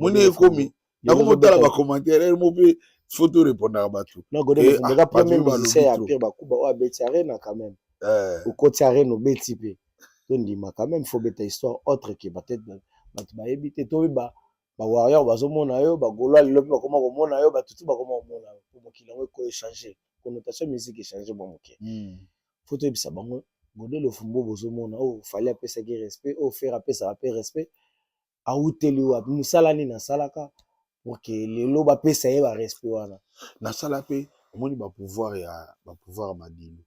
moni ekomi nakomotala bacommentaire ere mo mpe faut torépondaka bato. Non, Godé Lofombo eza premier musicien ya Empire Bakuba oyo abeti arena quand même. Okoti arena, obeti mpe, tondima quand même, faut beta histoire autre que peut-être bato bayebi te. Toyeba bawarrior bazomona yo, bagaulois lelo mpe bakoma komona yo, bato tu bakoma komona yo po mokili yango ekoéchange connotation, musique échange mwa moke. Faut toyebisa bango Godé Lofombo bozomona oyo Fally apesaki respect, oyo Ferre apesaka mpe respect, awuteli wapi, mosala nini asalaka pour que lelo bapesa ye barespect wana? Nasala mpe, omoni bapouvoir ya bapouvoir ya madilu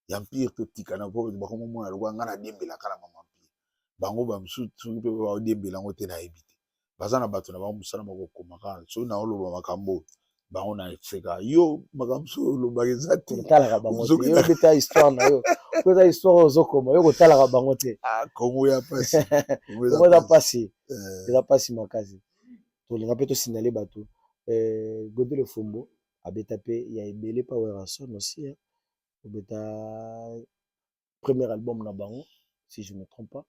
ya Empire, totikana po bakomomona lokola ngai nadiembelaka na mama Empire. Bango bamosusu soki mpe baodiembela yango te, nayebi te, baza na bato na bango, mosala moko okoma kaka soki naoloba makambo bango na eseka yo, makambo soki olobaka eza te. Kotalaka bango te, yo beta histoire na yo, po eza histoire oyo ozokoma, yo kotalaka bango te. Ah, Kongo ya pasi. Kongo eza pasi, eza pasi makasi. Tolinga mpe tosinale bato, Godé Lofombo abeta mpe ya ebele pa Werrason aussi, obeta. Premier album na bango, si je me trompe pas.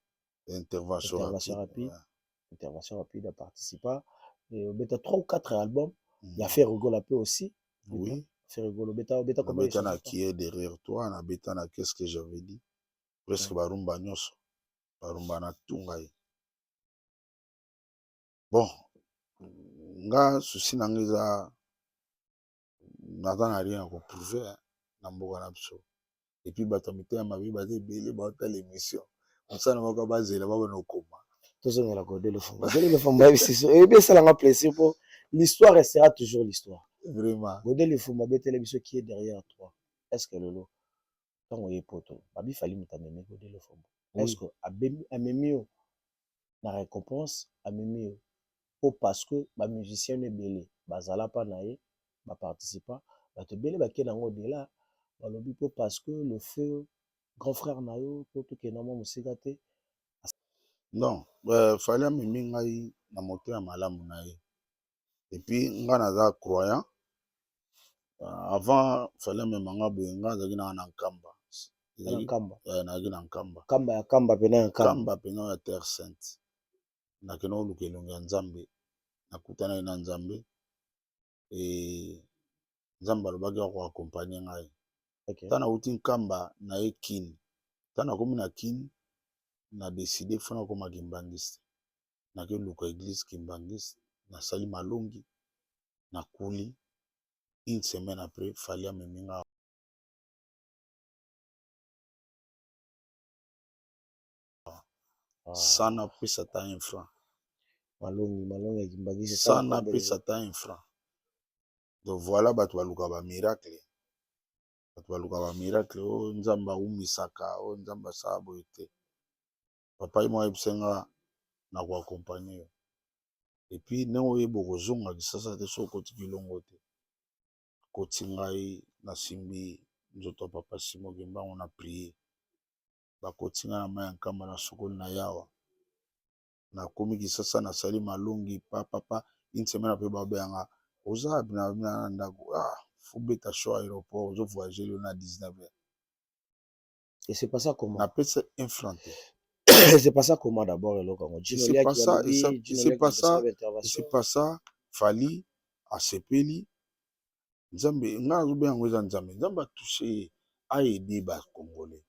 Intervention, Intervention rapide, rapide. Intervention rapide aparticipa. Et obeta 3 ou 4 albums. Il y a Ferre Gola pe aussi. Oui. Ferre Gola obeta, obeta combien de Nabeta na chansons? Qui est derrière toi, nabeta na Qu'est-ce que j'avais dit. Presque barumba nyonso. Barumba na tunga ye. Bon, nga souci na nga eza naza na rien ya koprouver na mboka na biso. Et puis bato ya mitema mabe baza ebele, baotala émission. Mosala moko bazela babana okoma. Tozongela Godé Lofombo. Godé Lofombo ayebisi biso, eyebi esalanga plaisir po l'histoire restera toujours l'histoire. Vraiment. Godé Lofombo abeteli biso Qui est derrière toi. Est-ce que lelo ntango oye poto babi Fally moto amemi Godé Lofombo? Oui. Est-ce que amemi yo na récompense, amemi yo po parce que bamusicien ebele bazala mpa na ye, baparticipa, bato ebele bakende yango au-delà, balobi po parce que le feu grand frère na yo, po tokende mwa mosika te? Non, Fally amemi ngai na motema malamu na ye. Et puis nga naza croyant. Avant Fally amema nga boye, nga azalaki nanga na Nkamba. Na Nkamba. Nazalaki na Nkamba. Nkamba ya Nkamba pena ya Nkamba. Nkamba pena ya Terre Sainte. Nakende koluka elongi ya Nzambe. Nakutanaki na Nzambe. E Nzambe alobaki akoaccompagner ngai. Ntango nauti Nkamba na ye Kini. Ntango nakomi na Kini, na décidé fo nakoma kimbangiste. Nakeluka église kimbangiste, nasali malongi, nakuli. Une semaine après, Fally amemi nga. Sans napesa ata un franc. Malongi, malongi ya kimbangisi. Sans napesa ata un franc. Donc voilà, bato balukaka bamiracle. Bato balukaka bamiracle oyo Nzambe awumisaka, oyo Nzambe asala boye te. Papa ye moko ayebisa nga na koaccompagner yo. Et puis ndenge oyeba okozonga Kisasa te soki okoti kilongo te. Akoti ngai, nasimbi nzoto ya papa Simon Kimbangu, na prier. Bakoti ngai na mai ya Nkamba, na sokoli na yawa. Nakomi Kisasa, nasali malongi papapa. Une semaine après, babenganga: oza na ndako, ah, faut beta show aéroport, ozo voyager lelo na 19 heures. Et c'est pas ça comment? Napesa un franc te. C'est pas ça comment d'abord eloko yango? C'est pas ça, c'est pas ça, c'est pas ça. Fally asepeli. Nzambe, ngai nazobenga yango eza Nzambe. Nzambe atouche ye, aide bacongolais,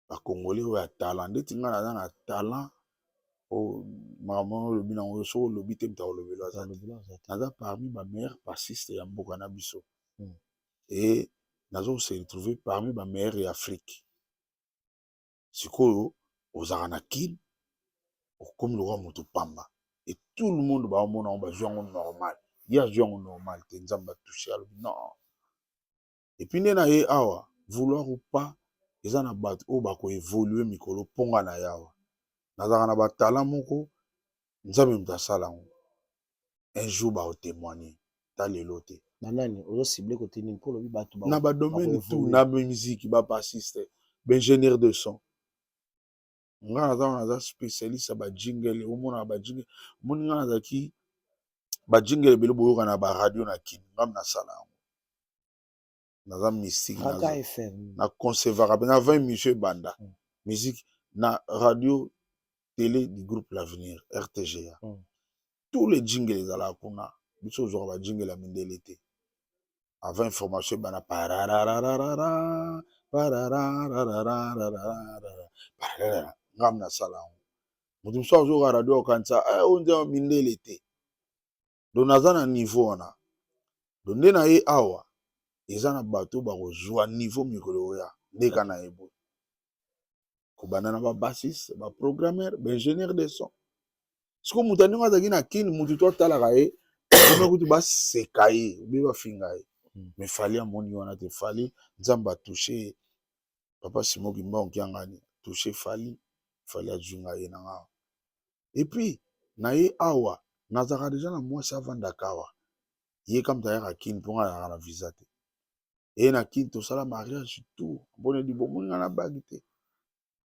bacongolais oyo ya talent ndeti ngai naza na talent. Makambo wana olobi nango, soki olobi te, moto akolobela aza te. Naza parmi bameilleur bassiste ya mboka na biso e nazo se retrouver parmi bameilleur ya Afrique. Sikoyo ozalaka na Kine, okomi lokola moto pamba et tout le monde baomona yango, bazwi yango normal. Ye azwi yango normal te. Nzambe atouche, alobi non. Et puis nde na ye awa, vouloir ou pas, eza na bato oyo bakoévoluer mikolo mponga na ye awa. Nazalaka na batalent moko, Nzambe moto asala yango. Un jour bakotémoigner, ta lelo te. Na nani ozocible kote nini mpo olobi bato? Na badomaine tout, na musique, babassiste, baingénieur de son. Nga naza wana, naza spécialiste ya bajingle. Omonaka bajingle, omoni nga nazalaki bajingle ebele boyoka na baradio na Kini, ngam nasala yango. Naza mystique. Na concevaka mpe na 20 émission ebanda musique na radio télé du groupe L'Avenir, RTGA. Tous les jingle ezalaka kuna. Biso ozwaka bajingle ya mindele te. Avant information ebanda, pararararara pararararararara, ngam nasala yango. Moto mosusu azoyoka radio, akokanisa oyo nde mindele te. Donc naza na niveau wana. Donc nde na ye awa, eza na bato bakozwa niveau mikolo oya ndeka na ye boye, kobanda na babassiste, baprogrammeur, baingénieur de son. Sikoyo moto ndenge azalaki na Kini, motu to atalaka ye omi kutu baseka ye obi bafinga ye. Mais Fally amoni wana te. Fally, Nzambe atouche ye. Papa Simon Kimbangu Kiangani touche Fally. Fally azwi ngai ye na nga. Et puis na ye awa, nazalaka deja na mwasi avandaka awa. Ye kam ayaka Kini mpo ngai azalaka na visa te. Eye na Kini, tosala mariage tout mpona libomoni. Ngai na bagi te,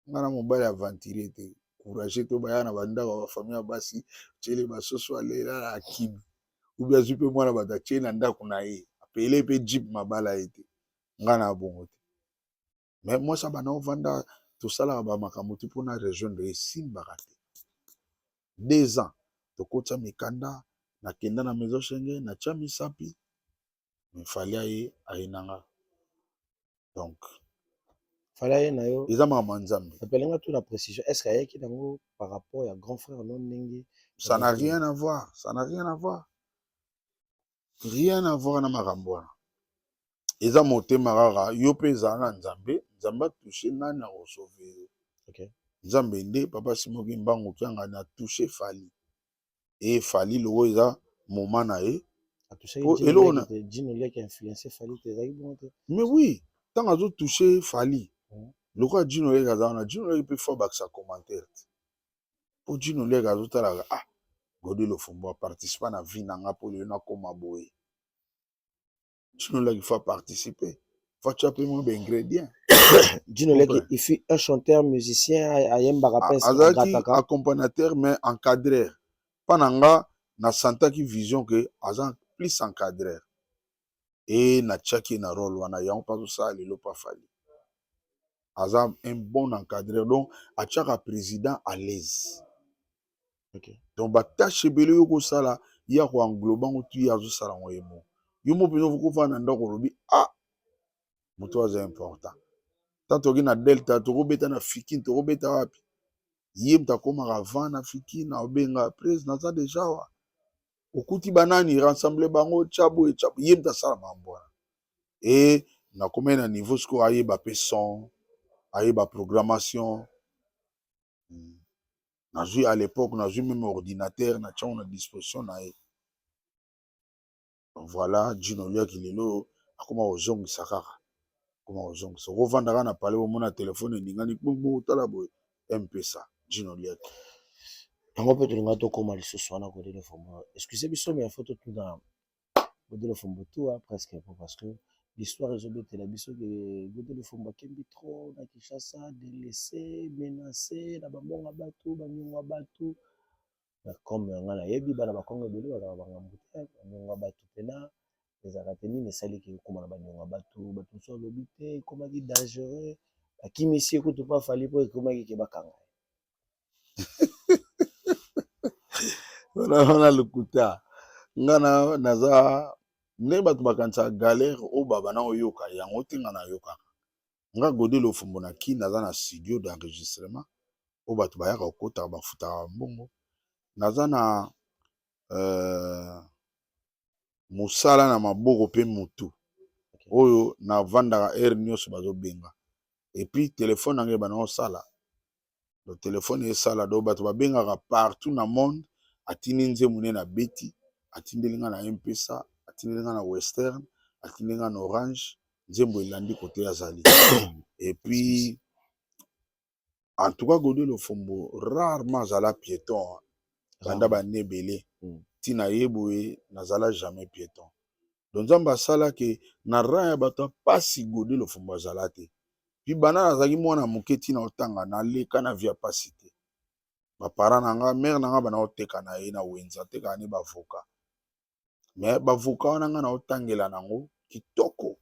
ngai na mobali aventurier te, courage to baya na bandako ya bafamille ya basi, tiele basoso, alela na akimi ubi azwi mpe mwana bato atie na ndako na ye, apele mpe jeep mabala ye te. Ngai na bongo te. Mais mwasi abanda ovanda, tosalaka bamakambo te mpona rejoindre, esimbaka te. 2 ans tokotisa mikanda, nakenda na Maison Schengen, natia misapi, mais Fally aye nanga. Donc Fally aye na yo. Eza makambo ya Nzambe. Apelenga tout la précision, est ce que ayaki nango par rapport ya grand frère no ndenge? Ça n'a rien à voir, ça n'a rien à voir, rien à voir na makambo wana. Eza motema kaka yo mpe ezala na Nzambe. Nzambe atouche nani, akosauve yo. Nzambe nde papa Simoki Mbangu Kianga na touche Fally e Fally loko eza moma na ye. Djino Liaki influence Fally te, ezalaki bongo te? Mais oui, ntango azotouche Fally lokola Djino Liaki aza wana, Djino Liaki mpe faut abakisa commentaire te, mpo Djino Liaki azotalaka: "Ah, Gode Lofombo aparticipe na vie na nga mpo lelo nakóma boye." Djino Liaki faut aparticipe, faut atia mpe mwa baingrédient. Djino Liaki, il fut un chanteur musicien, ayembaka mpe. Azalaki accompagnateur, mais encadreur. Mpa na nga, nasantaki vision ke aza plus encadreur e natiaki ye na rôle wana. Yango mpe azosala lelo mpa Fally, aza un bon encadreur, donc atiaka président à l'aise. Donc batâches ebele oyo kosala, ye akoenglobe yango tu, ye azosala yango ye moko. Yo mo mpenza okofanda na ndako, olobi: "Ah, moto aza important." Tant toki na Delta, tokobeta na Fikine, tokobeta wapi, ye moto akomaka avant na Fikine, aobenga prise: "Naza deja wa okuti banani, rassemble bango, tya boye, tya." Ye moto asala makambo wana. E nakomai na niveau sikoyo ayeba mpe son, ayeba programmation. Nazwi à l'époque, nazwi même ordinateur, natia na disposition na ye. Voilà, Djino Liaki lelo akoma kozongisa kaka, akoma kozongisa. Okovanda kaka na palais, omona telefone eningani gbogbo, otala boye, M-Pesa, Djino Liaki. Yango mpe tolinga tokóma lisusu wana. Gode Lofombo, excuse biso, mais faut totuna Gode Lofombo tout presque, parce que l'histoire ezobetela biso ke Gode Lofombo akembi trop na Kinshasa, délaissé, menacé na bambongo ya bato, baniongo ya bato. Comme nga nayebi, bana bakongo ebele bazalaka bangambo te, baniongo ya bato mpena ezalaka te. Nini esaliki ekóma na baniongo ya bato? Bato mosusu alobi te ekomaki dangereux, bakimisi ekutu mpo afali, mpo ekomaki ke bakanga ye. Wana lokuta. Nga na naza ndenge bato bakanisaka galère oyo baba na oyoka yango te. Nga nayokaka, nga Gode Lofombo, na Kini naza na studio d'enregistrement oyo bato bayaka kokotaka, bafutaka mbongo. Naza na mosala na maboko mpe motu oyo navandaka heure nyonso bazobenga. Et puis telefone na ngai ebanda kosala, donc telefone esala, donc bato babengaka partout na monde. Atindi nzembo nde na beti, atindeli nga na M-Pesa, atindeli nga na Western, atindeli nga na Orange, nzembo elandi kote azali. Et puis en tout cas, Gode Lofombo rarement azala piéton. Banda bane ebele ntina ye boye, nazala jamais piéton. Donc Nzambe asalaki na rang ya bato ya pasi, Gode Lofombo azala te. Puis banda nazalaki mwana moke ntina otanga, naleka na vie ya pasi te. Baparent na nga, mare na nga bana oteka na ye na wenze, atekaka ne bavoka, mais bavoka wana nga na otangela nango kitoko.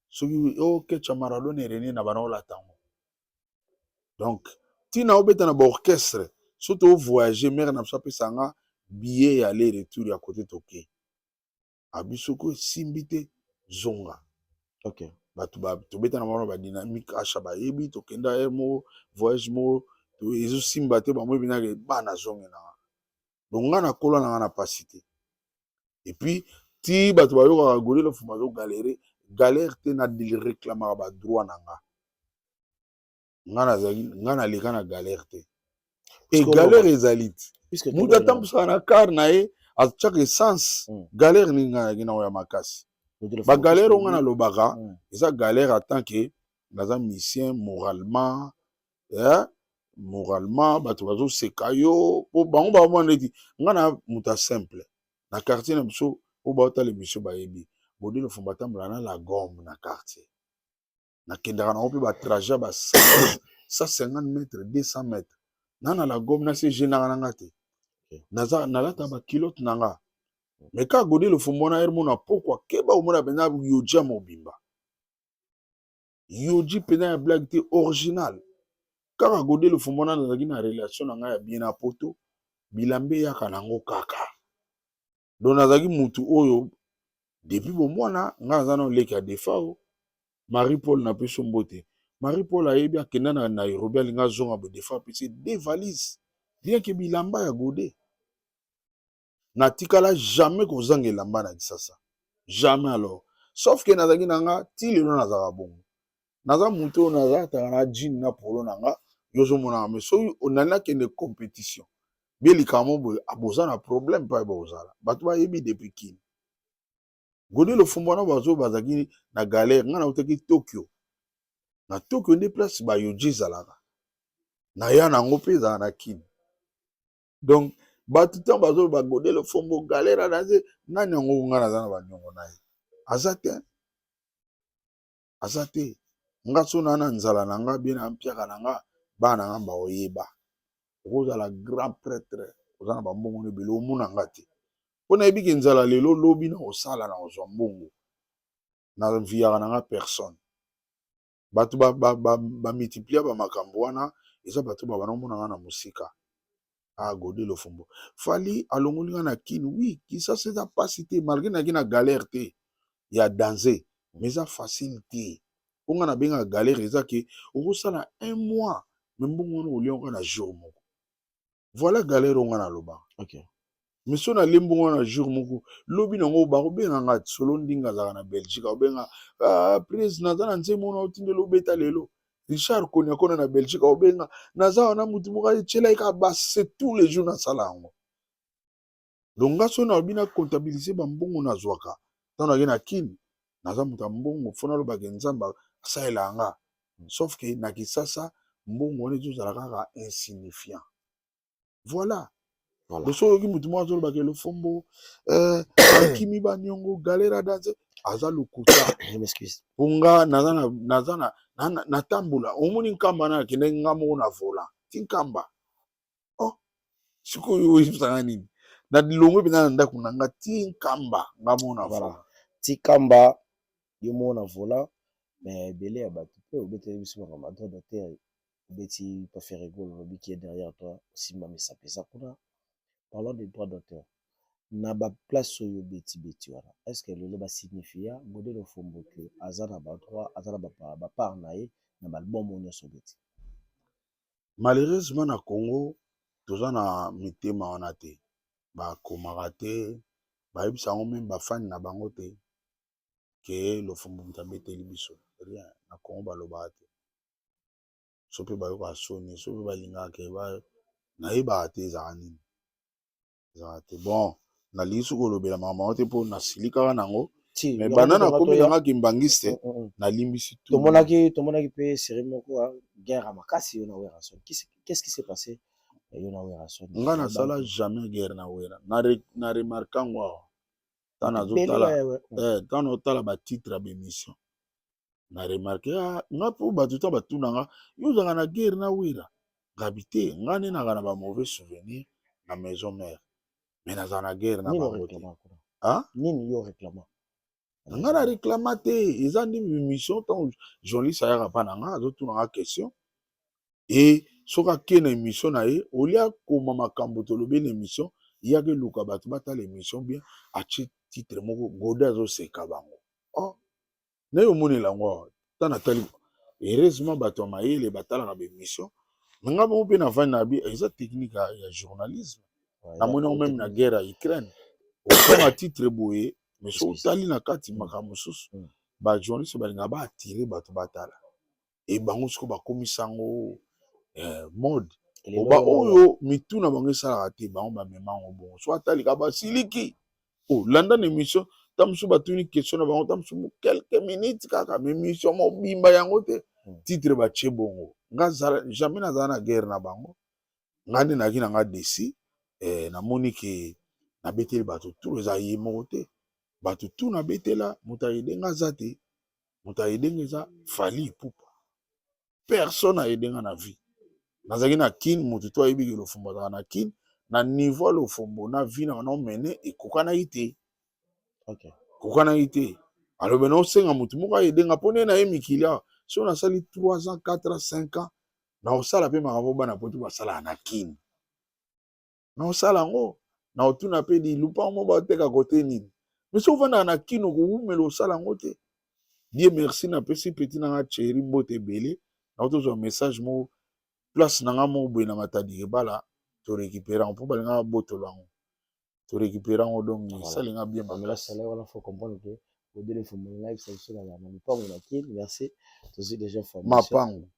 Soki okecha Maradona erene na bana olata yango. Donc ntina obeta na baorchestre, so tovoyage, mare na biso apesa nga billet ya aller retour ya kote toke. Abi soki esimbi te, zonga. Bato tobeta na bango na badynamique asha, bayebi tokenda aire moko, voyage moko ezosimba te, bango ebinaka bana zonge na nga. Donc nga nakola na nga na pasi te. Et puis ti bato bayokaka Gode Lofombo azogalère, galère te, na réclamaka badroit na nga. Nga nazali, nga naleka na galère te. E galère ezali te, moto atambusaka na car na ye, atiaka essence. Galère nini nga nayaki nango ya makasi? Bagalère oyo nga nalobaka eza galère en tant que naza musicien, moralement, moralement bato bazoseka yo po bango bamona neti nga na moto ya simple na quartier na biso. Oyo baotala émission bayebi Gode Lofombo atambola na la gomme na quartier. Nakendaka nango mpe batrajet ya ba 150 mètres, 200 mètres na la gomme, nase genaka na nga te, nalataka baculotte na nga. Mais kaka Gode Lofombo wana, ere mona pokwa keba, omona mpenza yoja mobimba. Yohji mpenza ya blague te, original. Kaka Gode Lofombo wana, nazalaki na relation na ngai ya bien na Poto. Bilamba eyaka nango kaka. Donc nazalaki mutu oyo depuis bomwana ngai naza na oleki ya Defao. Marie Paul, napesi mbote. Marie Paul ayebi, akenda na Nairobi, alingi azonga boye, Defao apesi deux valises, rien que bilamba ya Gode. Natikala jamais kozanga elamba na Kisasa, jamais. Alors, sauf que nazalaki na nga, ti lelo nazalaka bongo. Naza motu oyo nazataka na jean na polo na nga, yo ozomonaka. Mais soki nali nakende compétition, bie likambo boye, boza na problème mpa bozala bato bayebi depuis kini Gode Lofombo wana bazo bazalaki na galère. Ngai nautaki Tokyo. Na Tokyo nde place baYohji ezalaka, naya nango mpe ezala na Kini. Donc bato ntango bazoloba Gode Lofombo galère naze nani yango, ngai naza na baniongo na ye, aza te, aza te. Nga so na na nzala na nga bien, na mpiaka na nga, bana na nga baoyeba. Okozala grand prêtre, oza na bambongo no ebele, omona nga te, mpo nayebi ke nzala lelo, lobi na kosala na kozwa mbongo. Na viaka na nga personne. Bato bamultiplia bamakambo wana, eza bato babana omona nga na mosika. Ah, Gode Lofombo, Fally alongoli nga na Kini. Oui, Kisasa eza mpasi te, malgré nayaki na galère te ya danger, mais eza facile te. Mpo nga nabengaka galère, eza ke okosala un mois, mais mbongo wana olia kaka na jour moko. Voilà galère oyo nga nalobaka. Mais so nalie mbongo wana na jour moko, lobi nango bakobenga nga solo. Ndinga azalaka na Belgique, akobenga: "Ah, prise, naza na nzembo wana, otindela obeta lelo." Richard Koniakona na Belgique akobenga: "Naza wana, mutu moko etielaki kaka base." Tous les jours nasala yango. Donc nga so nalobi na comptabiliser bambongo nazwaka ntango nake na Kini, naza moto ya mbongo. Fo nalobaka Nzambe asalelaka nga, sauf que na Kisasa mbongo wana ezozala kaka insignifiant. Voilà. Voilà. So oyoki motu moko azolobaka Lofombo akimi baniongo, galère danse, aza lokuta. Je m'excuse. Mpo nga naza na natambola, omoni Nkamba na nakende nga moko na volant ti Nkamba. Oh, sikoyo oyebisanga nini? Na longwe mpenza na ndako na nga ti Nkamba, nga moko na volant. Tikamba yo moko na volant. Mais ebele ya bato mpe obeteli biso makambo ya droit d'auteur. Obeti pa Ferre Gola, olobi qui est derrière toi, osimba misapo eza kuna. Parlons de droit d'auteur na baplace oyo obeti-beti wana. Est ce que lelo basignifia Gode Lofombo ke aza na badroit, aza na bapart na ye na baalbum oyo nyonso obeti? Malheureusement, na Congo toza na mitema wana te. Bakomaka te, bayebisa yango même bafani na bango te ke Lofombo moto abeteli biso. Rien. Na Congo balobaka te, so mpe bayokaka soni, so mpe balingaka ke nayebaka te ezalaka nini, ezalaka te. Bon, nalingi soki kolobela makambo yango te, mpo nasili kaka nango. Ti Mais yango banda nde nakomi toya. nangaki mbangisi te, nalimbisi tout. Tomonaki mpe série moko ya guerre ya makasi, yo na Werrason. Qu'est-ce qui s'est passé, yo na Werrason? Nga nasala jamais guerre na Wera. Na remarque yango awa ntango nazotala, ntango naotala batitre ya baémission, na remarque. Ah, nga mpo bato ta batunanga: "Yo ozalaka na guerre na Wera?" Ngabi te. Nga nde naka na bamauvais souvenir na Maison Mère, mais nazala na guerre na Nini bango te. oréclama kuna? Ah? Nini yo réclama? Nga na réclama te. Eza nde émission, ntango journaliste ayaka mpa na nga, azotunanga question e soki ake na émission na ye, olia akoma makambo tolobi na émission, yaka eluka bato batala émission bien, atie titre moko: "Gode azoseka bango." Oh, naye omonela yango awa. Ntango natali, heureusement bato ya mayele batalaka baémission na nga bango mpe navandi na bi eza technique ya journalisme. Namoni yango même na guerre ya Ukraine, okoma titre boye, mais so otali na kati makambo mosusu. Bajournaliste balingaka baattirer bato batala e bango. Sikoyo bakomisa yango mode oba oyo mitu na bango esalaka te. Bango bamema yango bongo. So atalika, basiliki. Olanda na émission, ta mosusu batuni question na bango, ta mosusu quelques minutes kaka, mais émission mobimba yango te. Titre batie bongo. Nga jamais nazala na guerre na bango. Nga nde nayaki na nga desi, namoni ke nabeteli bato tu, eza ye moko te. Bato tu nabetela, moto ayede nga aza te. Moto ayede nga eza Fally Ipupa. Personne ayede nga na vie. Nazalaki na Kine, moto to ayebi ke Lofombo azalaka na Kine. Na niveau ya Lofombo na vie na omene ekokanaki te, ekokanaki te. Alobi na osenga motu moko ayede nga mpo nde na ye mikili awa. So nasali 3 ans, 4 ans, 5 ans, nakosala mpe makambo bana Poto basalaka na Kini. Naosala yango, naotuna mpe di lupango mo bateka kote nini. Mais soki ovandaka na Kini, okowumela osala yango te. Dieu merci, napesi petit nanga Thierry mbote ebele. Naotozwa message moko, place na nga moko boye na Matadi Kebala, torécupérer yango mpo balingaka botolo yango, torécupérer yango. Donc esalinga bien. Makasi wana, faut comprendre que Odele Fombo live ça biso na lupango na Kini. Merci, tozwi déjà formation. Mapango.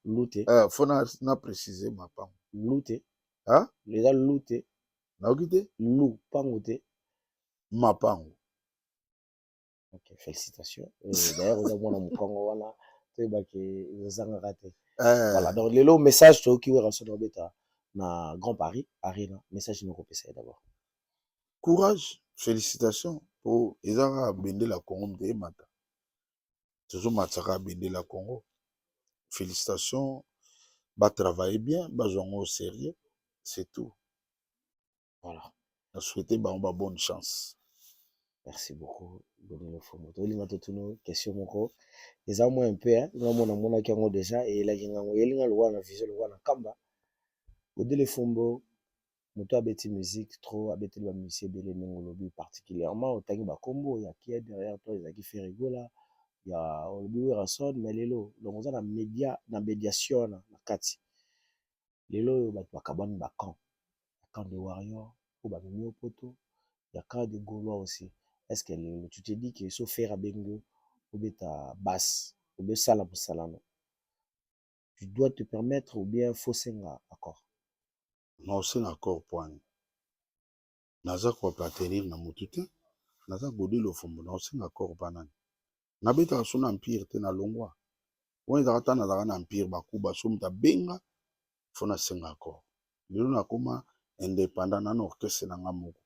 Lute. Faut na préciser mapango. Lute. Ah? Eza lute. Nayoki te. Lupango te. Mapango. Ok, félicitations. D'ailleurs oza mwana mokongo wana, toyebaki ozangaka te. Voilà, donc lelo message toyoki Werrason obeta na Grand Paris Arena, message nini okopesa ye d'abord? Courage, félicitation, po eza kaka bendela Congo moto eyemata, tozomatisa kaka bendela Congo. Félicitation, batravaille bien, bazwa yango au sérieux, c'est tout. Voilà. Na souhaite bango ba bonne chance. Merci beaucoup, Godé Lofombo. Tolinga totuna question moko, eza mwa un peu nga mona monaki yango déjà, eyelaki ngango, eyelinga lokola na vision, lokola na Nkamba. Godé Lofombo, moto abeti musique trop, abeteli bamusicien ebele ndenge olobi, particulièrement otangi bakombo ya kia derrière toi, ezalaki Ferre Gola, ya olobi Werrason. Mais lelo donc oza na média, na médiation wana na kati. Lelo oyo bato bakabwani, bacamp, camp de warrior oyo bamemi yo Poto, ya camp de Gaulois aussi. Est ce que lelo tu te dis que so Ferre abengi yo obeta basse, obesala mosala no, tu dois te permettre ou bien faut senga accord? Na osenga accord poani naza koappartenir na motu te. Naza Godé Lofombo, na osenga accord mpa nani? Nabetaka so na Empire te, nalongwa wana. Ezalaka ta nazalaka na Empire bakuba, so moto abenga, faut nasenga accord. Lelo nakóma indépendant, na na orchestre na nga moko,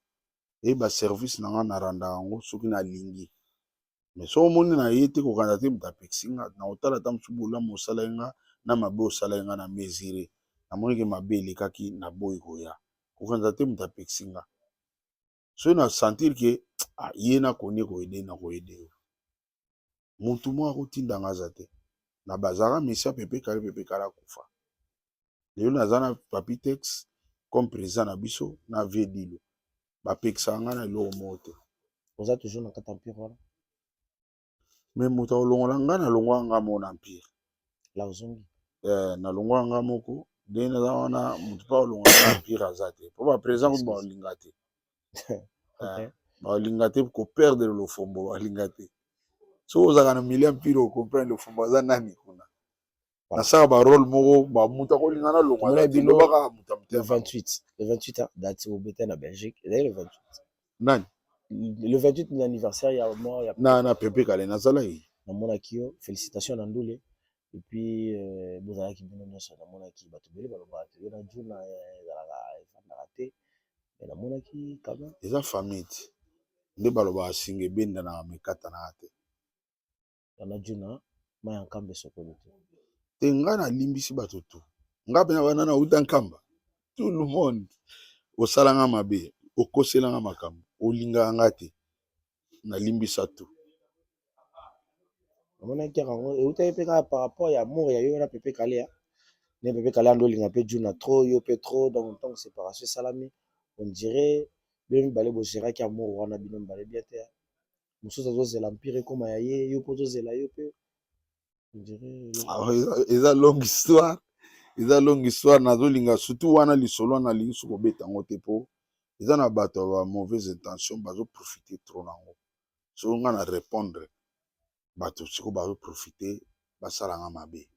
e baservice na nga narandaka yango soki nalingi. Mais soki omoni na ye te, kokanda te moto apekisi nga. Na kotala ata mosusu bolamu osala ye nga na mabe osala ye nga, na mesure namoni ke mabe elekaki, naboyi koya. Kokanza te moto apekisi nga. Soki na sentir ke ah, ye nakoni koaider, na koaider yo. Motu moko akotindanga aza te. Na bazalaka misia Pepe Kale, Pepe Kale akufa. Lelo naza na Papi Tex comme président na biso, na vieux Dilo. Bapekisaka nga na eloko moko te. Oza toujours na kati Empire wana? Mais moto akolongola nga, nalongwaka nga moko na Empire. La ozongi. Nalongwaka nga moko ndenge naza wana. Moto mpe akolongola nga Empire aza te, mpo baprésident kutu baolinga te. Baolinga te koperdre Lofombo, balinga te. Soki ozalaka na milieu Empire, ocomprendre Lofombo aza nani kuna. Nasalaka barole moko, bamoto akolinga nalongwa lobaka moto. Le 28, le 28 date obeta na Belgique ezali le 28. Nani? Le 28, ni anniversaire ya mort ya Na Pepe Kale nazalaki. Namonaki yo, félicitation na ndule. Et puis bozalaki bino nyonso. Namonaki bato ebele balobaka yo na Juna ezalaka efandaka te, mais namonaki quand même. Eza famille te nde balobaka singa ebendanaka, mekatanaka te. Na Juna mai ya Nkamba esokoli te. Te, ngai nalimbisi bato tu. Nga mpena bana nauta Nkamba, tout le monde osalanga mabe, okoselanga makambo, olingaka nga te, nalimbisa tu. Namonaki kaka yango eutaki mpe kaka par rapport ya amour ya yo na Pepe Kale. Nde Pepe Kale ando olinga mpe Juna trop, yo mpe trop. Donc ntango séparation esalami, on dirait bino mibale bogéraki amour wana bino mibale bien te. Mosusu azozela Empire ekóma ya ye, yo mpo ozozela yo mpe, on dirait. Eza longue histoire, eza longue histoire. Nazolinga surtout wana lisolo wana, nalingi soki kobeta yango te, mpo eza na bato ya ba mauvaise intention, bazoprofite trop nango. Soki nga na répondre bato sikoyo, bazoprofite basalanga mabe.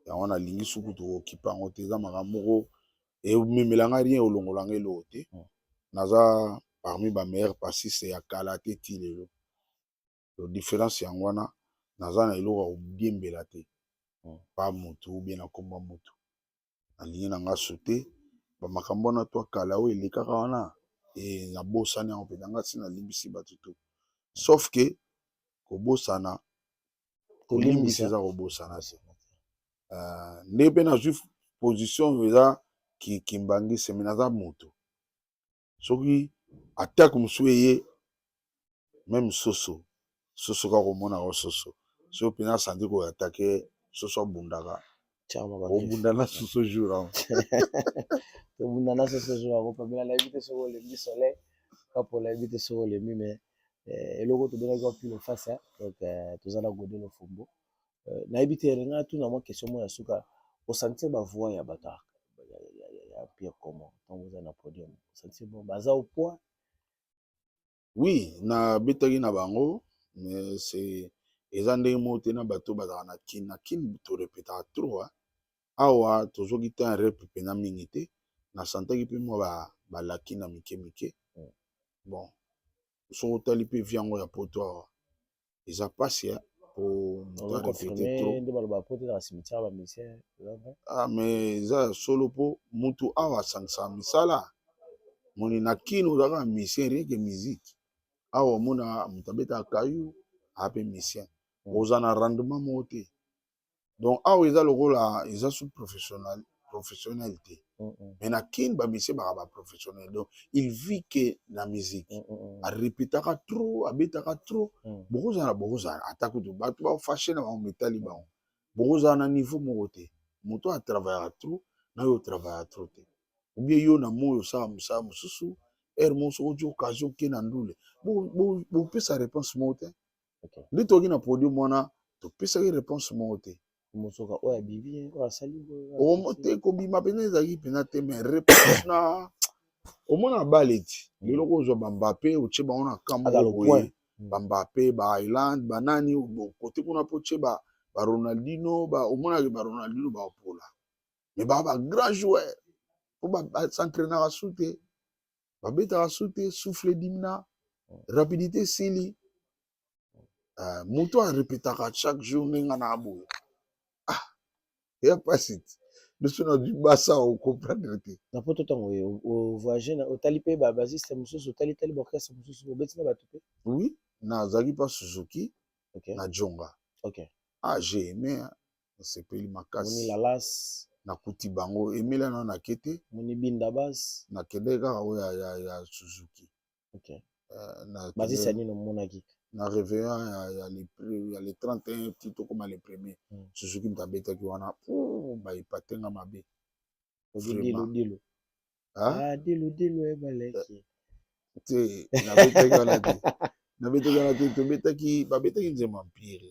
Yango nalingi suku tokokipa yango te. Eza makambo moko ememelanga rien, olongolanga eloko te. Naza parmi bameilleur bassiste ya kala te ti lelo. Différence yango wana, naza na eloko ya kodiembela te pa motu ou bien na komba motu. Nalingi na nga su te bamakambo wana to kala oyo elekaka wana, nabosani yango mpenza. Nga si nalimbisi bato to, sauf ke kobosana, kolimbisa eza kobosana te. Nde mpe nazwi position eza kimbangisi, me naza moto. Soki atake mosusu eye, même soso soso kaka omonaka soso. Soki mpenza asanti koattaquer soso, abundaka. Tiama bagriffe. Obunda na soso jour yango. Tobunda na soso jour yango. Pamela, nayebi te soki olembi soleil kapo, nayebi te soki olembi, mais eloko tobengaki wa pile face. Donc toza na Gode Lofombo. Nayebi te, ngai tuna mwa question moko ya suka. Osentir bavoix ya bato ya Empire comment ntango oza na podium? Osentir bon, baza au point? Oui, nabetaki na bango, mais c'est eza ndenge moko te na bato bazalaka na Kine. Na Kine torepetaka trop, hein. Awa tozwaki te un rep mpenza mingi te. Nasantaki mpe mwa balaki na mike mike. Bon, soki otali mpe vi yango ya poto awa, eza mpasi po moto arépéter trop. Nde baloba poto ezaka cimetière bamusicien. Ah, mais eza ya solo, mpo mutu awa asangisaka misala. Moni na Kine ozalaka musicien, rien que musique. Awa omona moto abetaka kayu, aa mpe musicien, oza na rendement moko te. Donc awa eza lokola eza sous professionnel, professionnel te. Mais na Kine bamusicien baka baprofessionnel, donc il vit que na musique. Arepetaka trop, abetaka trop. Bokozala ata kutu bato bafâcher na bango, metali bango, bokozala na niveau moko te. Moto atravaillaka trop na yo otravaillaka trop te, ou bien yo na moi osala mosala mosusu, heure moko soki oti occasion oke na ndule, bopesa réponse moko te. Nde toki na podium wana, topesaki réponse moko te. Mosoka oyo abibi, oyo asali. Te, kobima mpenza ezalaki mpenza te, mais réponse na omona bale ti lelo kozwa baMbappe, otie bango na camp moko boye, baMbappe, baIsland, banani kote kuna, mpo tie baRonaldino, omonaki baRonaldino baopola, mais baa bagrand joueur, mpo bas'entraînaka su te, babetaka su te, souffle dimina, rapidité esili. Moto arepetaka chaque jour ndenge na boye, ah, eya mpasi ti biso na basa ocomprendre te. Na poto, ntango ovoyage, otali mpe babassiste mosusu, otali tali baorchestre mosusu, obeti na bato mpe? Oui, nazalaki mpa Suzuki na Jonga. Ah, j'ai aimé, nasepeli makasi. Moni Lalas? Nakuti bango emeli nano, nake te. Moni Binda Bas? Nakendeki kaka oyo ya Suzuki. Bassiste nini omonaki? Na réveillon ya le 31 ti tokóma le premier. Suzuki moto abetaki wana, baepatenga mabe. Dilo dilo. Ah, dilo dilo ebaleki. Te, nabetaki wana te, nabetaki wana te. Tobetaki, babetaki nzembo Empire,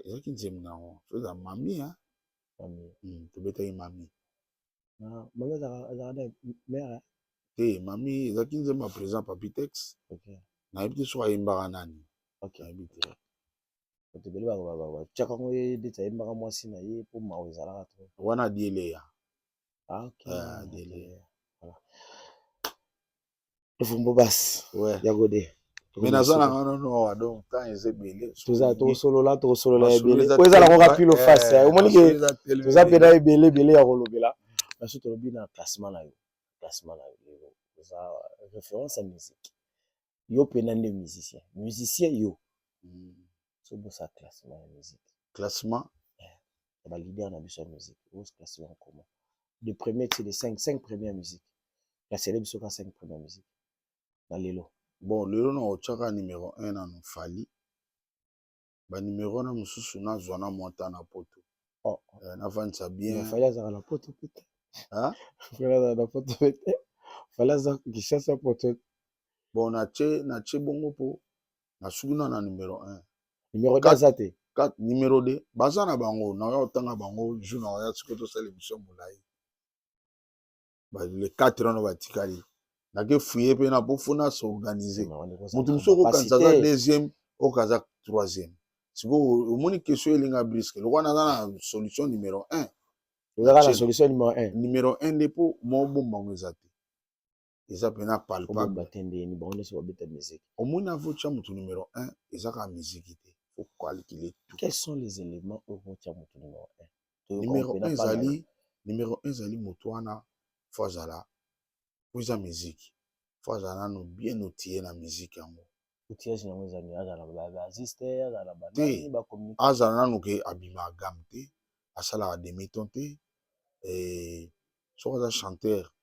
ezalaki nzembo nango so eza Mami. Tobetaki Mami. Mami azalaka na mare? Te, Mami ezalaki nzembo ya président Papitex. Nayebi te soki ayembaka nani, nayebi te. Bato ebele batiaka yango ye neti ayembaka mwasi na ye, mpo mawa ezalaka trop. Wana Dieleya. Ah, ok. Dieleya. Voilà, Lofombo Basi ya Gode. Mais naza na nga nono awa, donc temps eza ebele. Toza tokosolola, tokosolola ebele oyo eza nango kaka pile face. Omoni ke toza mpena ebele ebele ya kolobela. Naso tolobi na classement na yo, classement na yo lelo oza référence ya musique, yo mpena nde musicien, musicien yo so bosa classement ya musique. Classement? Ya baleader na biso ya musique, ozo classement comment? De premier ti de cinq, cinq première musique, classele biso ka cinq première musique na lelo. Bon, lelo na otiaka numéro 1 nano Fally, banumero wana mosusu nazwa na mwa ta na poto. Oh. Navandisa bien. Fally azalaka na poto pe te. Fally azalaka na poto pe te, Fally aza Kinshasa, poto. Bon, natie bongo mpo nasuki na numéro 1. Numéro 2 aza te? 4, numéro 2 baza na bango, naoya kotanga bango jour na oya. Sikoyo tosala émission molai. Le 4 wana batikali, nake fuye mpe na mpo fona s'organiser. Moto mosusu okokanisa aza deuxième, oyo aza troisième. Sikoyo omoni question elinga brusque lokola naza na solution numéro 1. Ozaka na solution numéro 1? Numéro 1 nde mpo mobombango eza te, eza mpena palpable. Te, ndeni bango nyonso babeta musique. Omoni, avotia moto numéro 1, eza kaka musique te, faut calculer tout. Quels sont les éléments oyo kotia moto numéro 1? Numéro 1 ezali, numéro 1 ezali moto wana faut azala, po eza musique, faut azala nano bien outillé na musique yango. Outillage yango ezali azala na bassiste, azala na te, azala nano ke abimaka gamme te, asalaka demi-ton te. Soki aza chanteur,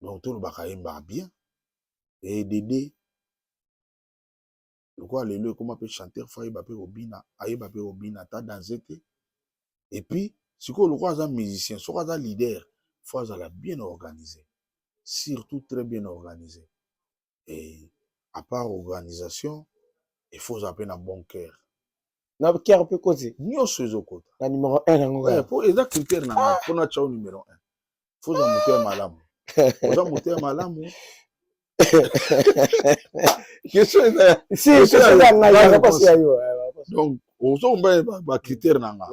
donc tolobaka ayembaka bien, et dede. Lokola lelo ekóma mpe chanteur faut ayeba mpe kobina, ayeba mpe kobina ata danse te. Et puis sikoyo, lokola aza musicien, soki aza leader, faut azala bien organisé, surtout très bien organisé. Et à part organisation, il faut ozala mpe na bon cœur. Na cœur mpe koti. Nyonso ezokota. Na numéro 1 yango. Po eza critère na ngai mpona tia numéro 1, faut ozala moto ya malamu, oza moto ya malamu. Question eza si question eza ngai, réponse ya yo. Donc ozokomba bacritère na nga.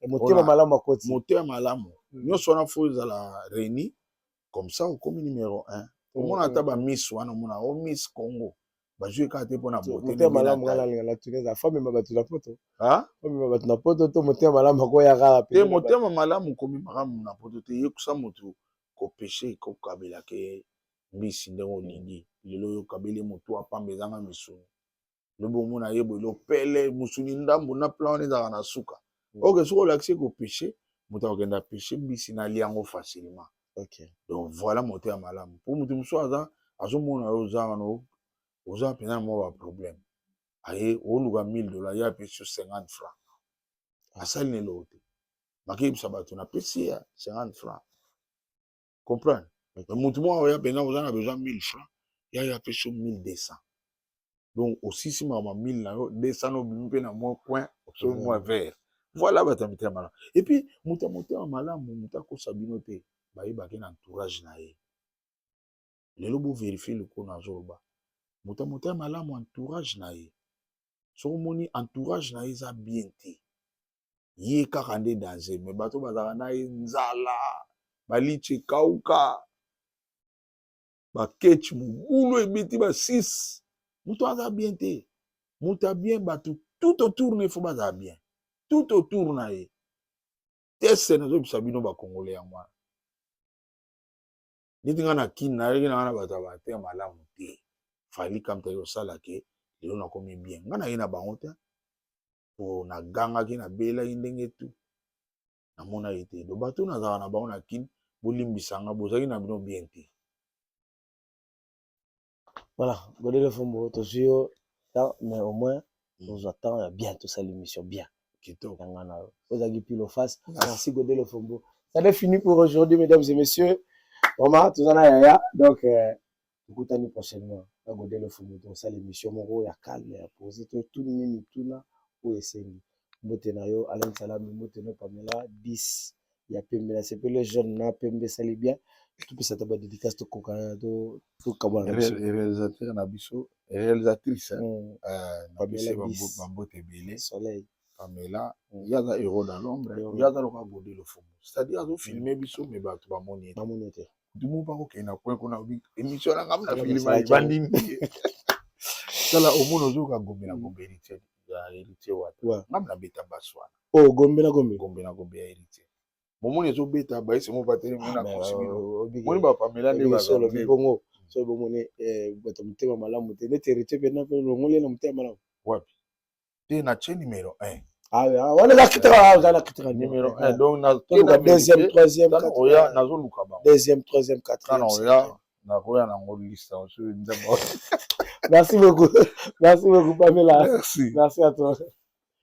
Motema malamu akoti. Motema malamu, nyonso wana faut ezala réuni, comme ça okomi numéro 1. Omona ata bamiss wana, omona o Miss Congo, bazwi kaka te mpona beauté. Motema malamu, nga nalinga na tuni, eza faut amema bato na poto, amema bato na poto to motema malamu akoya kaka? Te, motema malamu komi makambo na poto te. Yekusa motu kopêcher, kokabelaka mbisi ndenge olingi. Lelo oyo okabeli motu apamba, ezanga misuni. Lobi omona ye boye, lopele mosuni ndambo na plan wana ezalaka na suka. Oke, soki olakisi kopêcher, moto akokenda pêcher mbisi na yango facilement. Donc voilà, motema malamu, po motu mosusu aza azomona yo oza wana, oza mpenza na mwa baproblème, aye oluka 1000 dollar, ye apesi yo 50 franc, asali na eloko te. Bakeyebisa bato napesi ye 50 franc, comprendre? Motu moko oya mpenza, oza na besoin 1000 franc, ya ye apesi yo 1200. Donc osisi makambo 1000 na yo, 200 na obimi mpe na mwa coin, osomi mwa verre. Voilà, bato ya mitema malamu. Et puis moto ya motema malamu, moto akosa bino te, bayebaki na entourage na ye. Lelo bovérifier lokolo nazoloba, moto ya motema malamu, entourage na ye, soki omoni entourage na ye eza bien te, ye kaka nde danger. Mais bato bazalaka na ye, nzala baliche, kauka baketch, mobulu ebeti ba 6, moto aza bien te. Moto ya bien, bato tout autour na ye faut bazala bien, tout autour na ye. Teste nazobisa bino bakongole yango wana. Neti nga na Kini, nayaki na nga na bato ya batema malamu te. Fally Kamta kosala ke lelo nakomi bien, nga naye na bango te, po nagangaki, nabelaki ndenge tu namonaki te. Do bato nazalaka na bango na Kini, bolimbisanga, bozalaki na bino bien te. Voilà, Godé Lofombo, tozwi yo temps, mais au moins tozwa temps ya bien, tosala émission bien. Kitoko. Yanga na yo ozalaki pile face. Merci Godé Lofombo, ça est fini pour aujourd'hui, mesdames et messieurs. Vraiment, toza na yaya. Donc tokutani prochainement na Godé Lofombo, tosala émission moko ya calme, ya posé, totuni mituna oyo esengi. Mbote na yo Alain Salami, mbote na yo Pamela 10 ya pembe, na sepele jeune na pembe, esali bien. Topesa ta badédicace, tokoka tokabwana na biso. Réalisateur na biso, réalisatrice, napesi Pamela 10. bambote ebele. Soleil. Pamela, ye aza héros dans l'ombre. Ye aza lokola Godé Lofombo, c'est-à-dire azofilmer biso, mais bato bamoni ye. Bamoni te. Motu moko bakokende na coin kuna, émission na ngai na Wana filma. basalaki. Ebandini, tala, omona ozoyoka Gombe na Gombe, Héritier ya Héritier Wata. Ngai nabeta basi wana. Oh, Gombe na Gombe. Gombe na Gombe ya Héritier, bomoni ezobeta, bayesi mo batelemi na kosi bino. Moni Obiki bapamela nde so olobi bazali. Bongo so bomoni bato motema malamu te neti Héritier mpena mpe longoli ye na motema malamu. Wapi te, na tie numéro 1. Ah, wana eza critère, oza na critère. Numéro 1, donc na Toluka deuxième, troisième. Oya, nazoluka bango. Deuxième, troisième, quatrième. Tana oya, nakoya nango liste oso Nzambe. Merci beaucoup, merci beaucoup Pamela. Merci. Merci à toi.